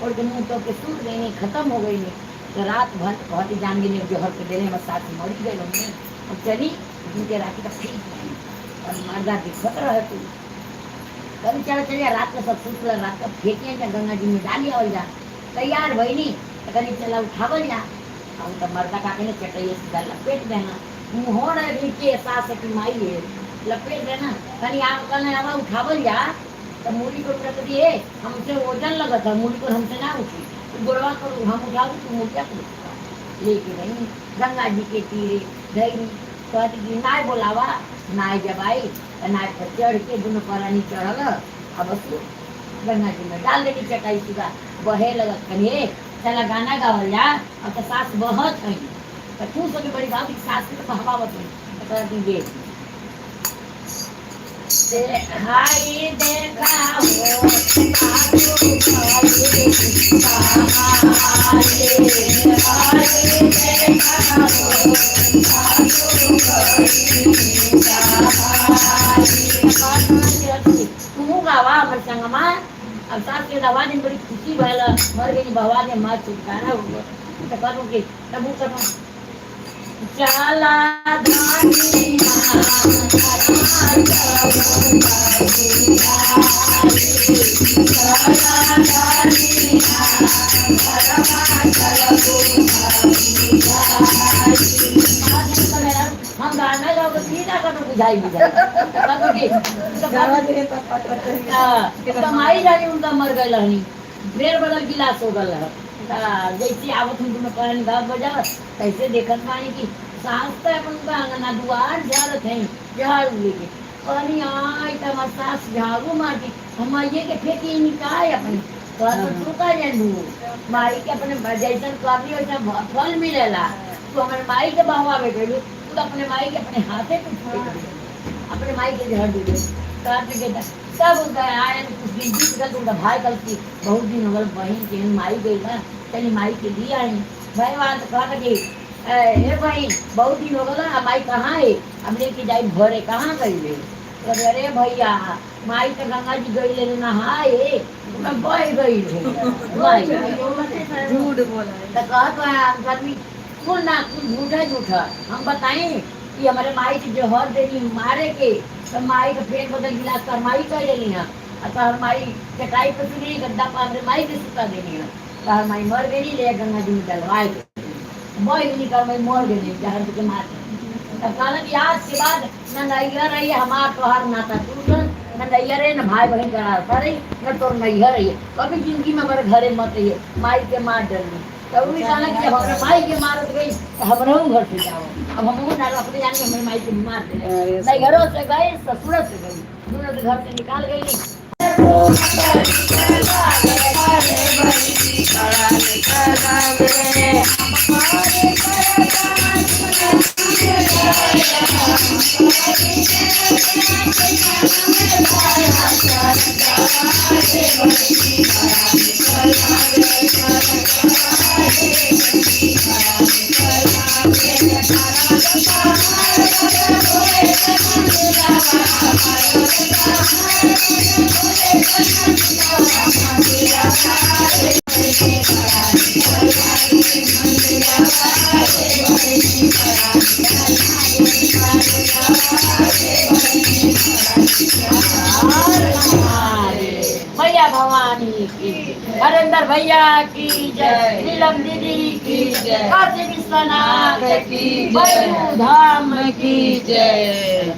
ओढ़ के मुँह तो के सुत गई नहीं, खत्म हो गई नहीं। तो रात भर बहुत ही जान गई जहर के देने हमारे साथ मरी गए हमने। अब चली उनके रात का ठीक नहीं और मर्दा दिखत रहे तू कभी चलो चलिए रात में सब सुत रात का फेंकिए जा गंगा जी में डाली आवल जा तैयार भई तो कभी चला उठावल जा। और तो मर्दा का ने चटैया सीधा लपेट देना मुँह हो रहे नीचे एहसास है कि माई है लपेट देना कहीं आप कल आवा उठावल जा। तो मूली को रख दिए हमसे वजन लगत है, मूली को हमसे ना उठी तो गोड़वा करो हम उठाओ तू मुर्जा को लेके गई गंगा जी के तीरे गई। कहती कि नाय बोलावा, नाय जब आई तो नाय पर चढ़ के दोनों परानी चढ़ल अब बस गंगा जी में डाल देनी चटाई सीधा बहे लगत कहिए चला गाना गावल जा। अब तो सास बहत है तो खुश होके बड़ी बात सास के तो बहवावत है। तो कहती ये हाय देखा हो तू गावा हमर संगमा। अब सास के दवा दिन बड़ी खुशी भयल मर गई बहवा दे माँ छुटकारा हो गया। तो करूँ कि तब करूँ चला हम गाना गाओ तो सीधा करो बुझाई बुझाई कमाई जानी उनका मर गए रहनी बेर बदल गिलास हो गल रह। जैसे आवत हम तुम्हें पहन गाँव बजावत तैसे देखत बानी कि सास तो अपन उनका अंगना दुआर झाड़त है झाड़ू लेके पानी आई तो हमार सास झाड़ू मारती हम आइए के फेंकी निकाय अपने तो तू का जानू माई के अपने जैसन करनी वैसा फल मिलेला। तू हमारे माई के बहवा में गई तू तो अपने माई के अपने हाथे पे फेंक दे अपने माई के झाड़ दे काट के सब उनका आए कुछ दिन बीत गल उनका भाई कल की बहुत दिन हो गल बहन के माई गई ना चली माई के लिए आई भाई वहाँ तो कहा कि हे भाई बहुत दिन हो गल माई कहाँ है अब लेके जाई भरे कहाँ गई ले। अरे भैया माई तो गंगा जी गई ले नहाए मैं बह गई माई झूठ बोला तो कहत आदमी कुल ना कुल झूठा झूठा हम बताएं कि हमारे माई के जहर देनी मारे के तो माई के फेर बदल गिलास कर माई कर लेनी है और तोहर माई चटाई पर सुनी गद्दा पर हमरे माई के सुता देनी है तोहर माई मर गई ले गंगा जी में डलवाए बह निकल माई मर गई जहर के मार। तब कहला कि आज के बाद न नैहर रही हमार तोहर नाता टूटल न नैहर रहे न भाई बहन का रही न तोर नैहर रही कभी जिंदगी में हमारे घरे मत रही माई के मार डलनी। तब भी कहला कि जब हमारे माई के मारत गई तो हमरो घर से जाओ अब हम ना अपने जाने हमारे माई के मार दे नैहरों से गए ससुर से गई दोनों के घर से निकाल गई। भैया भवानी की, हरेंद्र भैया की जय, नीलम दीदी की जय, काशी विश्वनाथ की जय, धाम की जय।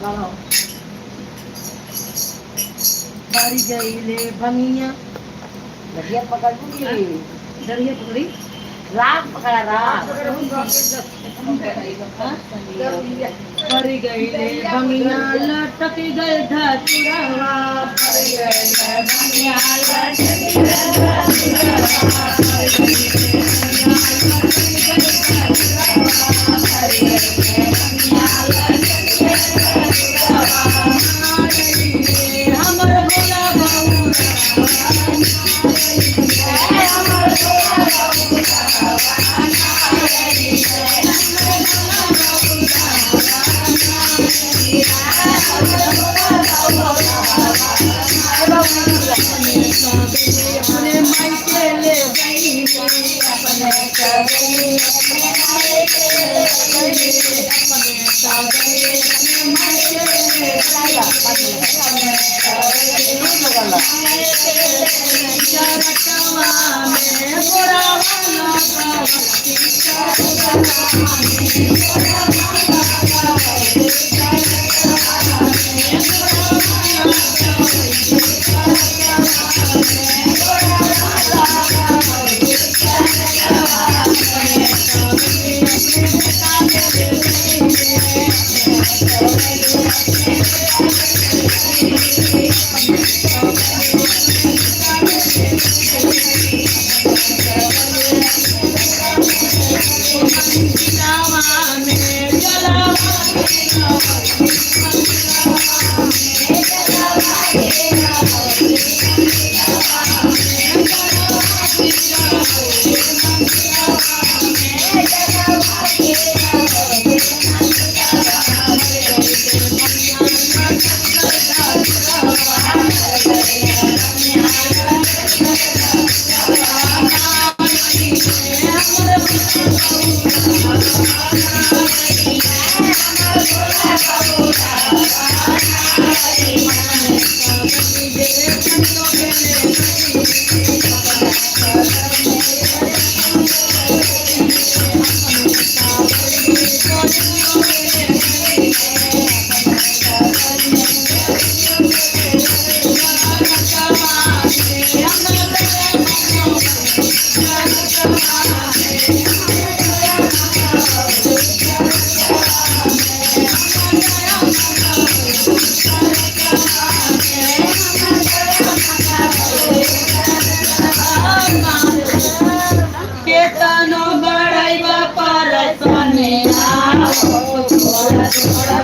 बारी गई ले बनिया दरिया पकड़ लूंगी, दरिया पकड़ी। राग पकड़ा राग। फर गईले भंगिया लटक गए धतुरवा, फर गईले भंगिया लटक गए धतुरवा, फर गईले भंगिया लटक गए धतुरवा, हमर भोला बउरा, हमर भोला अपने मायके ले गईली, अपने कवई अपने मायके ले गईली, अपने कवई अपने मायके ले गईली, अपने कवई मायके ले गईली। चरकवा में गोरावा लगावती, चरकवा में गोरावा लगावती, चरकवा में गोरावा लगावती, केतनो बढ़ैबा पर सोनिया हो, थोड़ा थोड़ा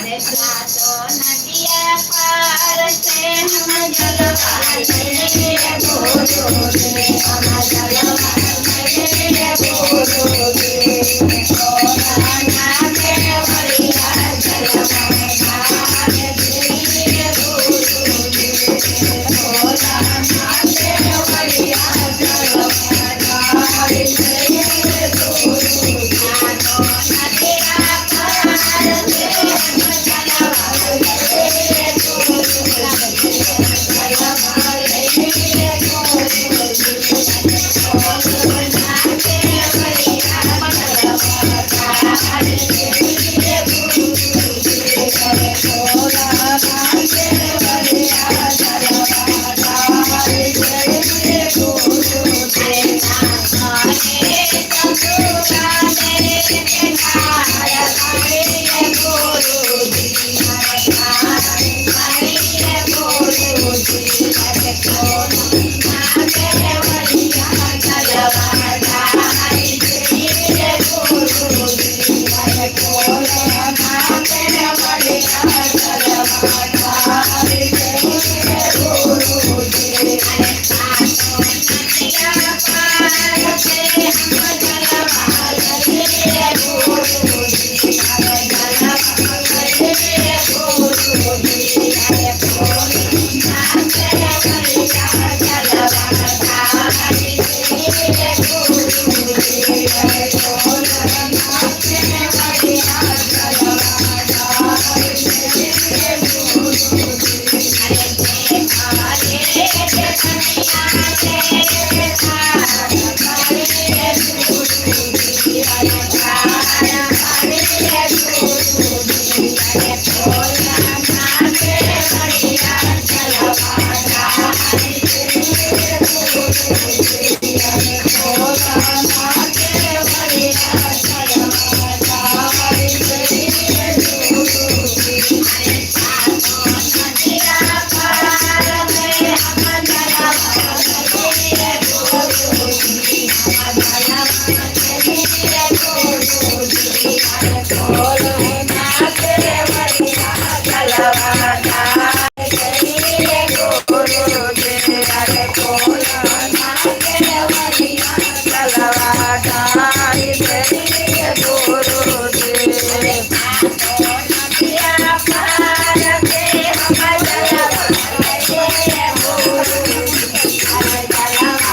अरे सातो नदिया पार से हम जलवा ले गुरु जी, हम जलवा ले गुरु जी। कोरोना के बलिया जलवा रे गुरु जी, कोरोना के बलिया जलवा रे गुरु जी। सातो नदिया पार से हम जलवा ले गुरु जी, जलवा ले गुरु जी।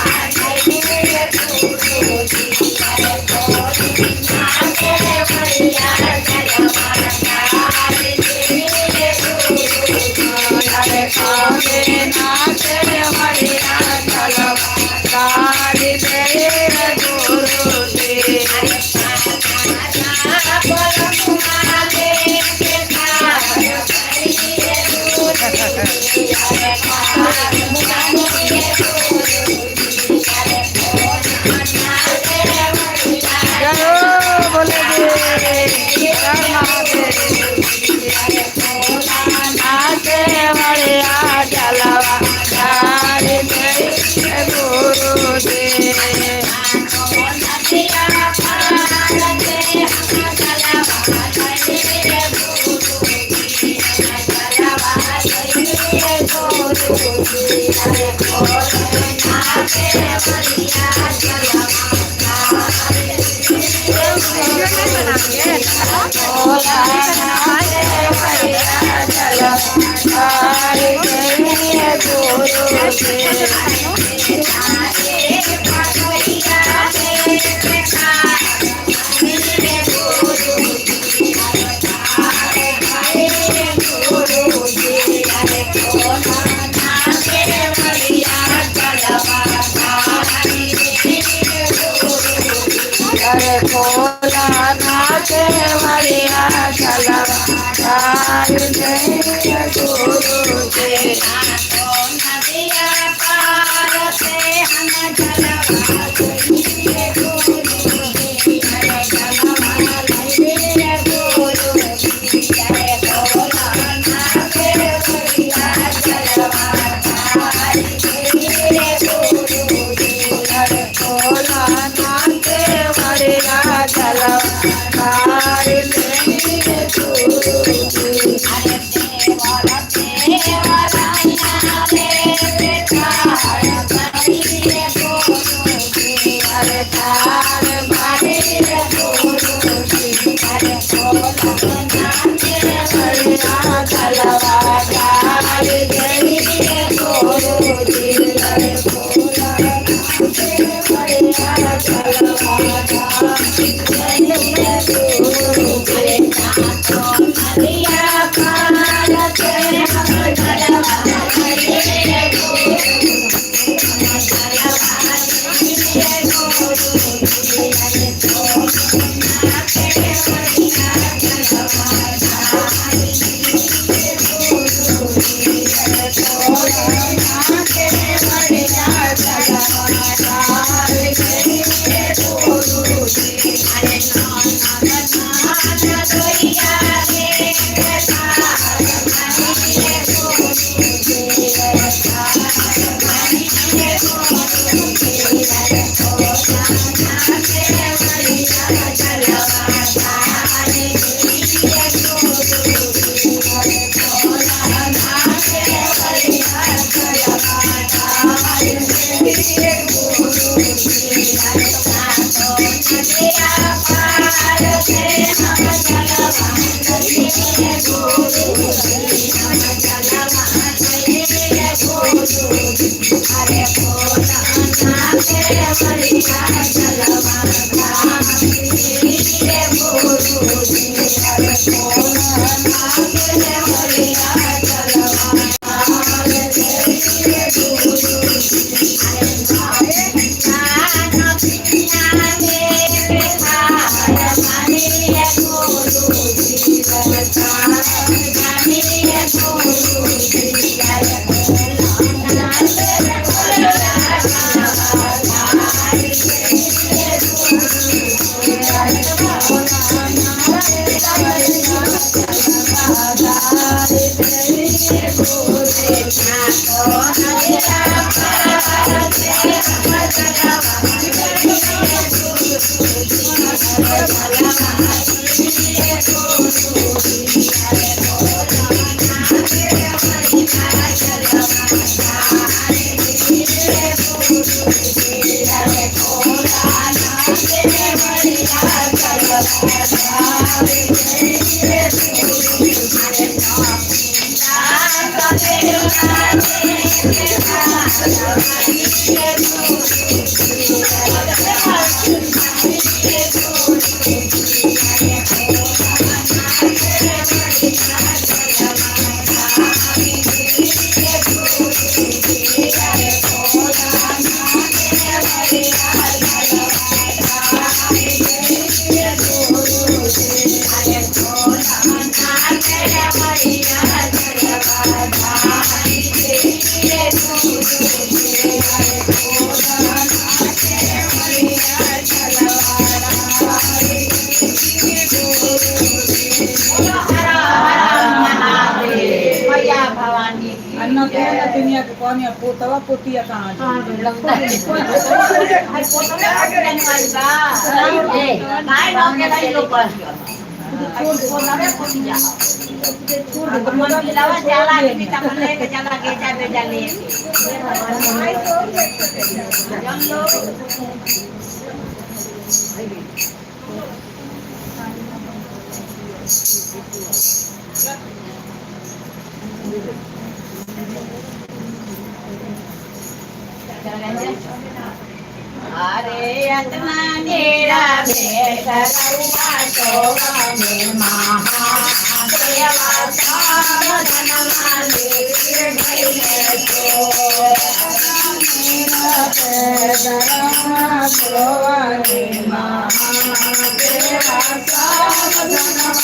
कोरोना के बलिया जलवा रे गुरु जी, कोरोना के बलिया जलवा रे गुरु जी। जय हो बोले जी, हर महादेव। नाचे बढ़िया जलवा हरे गुरु जी। अरे भोला नाचे बढ़िया जलवा हरे गुरु जी। अरे भोला नाचे बढ़िया जलवा हरे गुरु जी। पोतवा पोतिया कहाँ अरे अतना नेरा बेसरौआ सोवने महादेवा सावधनमा भइले सोवने महादेवा सावधनमा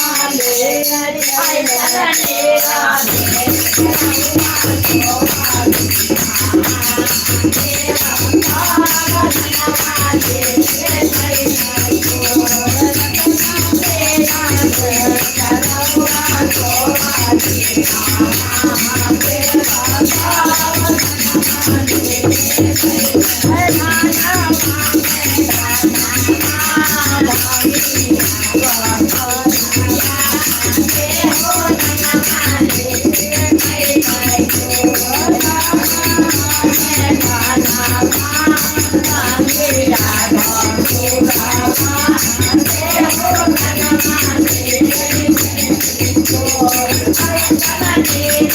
Thank you.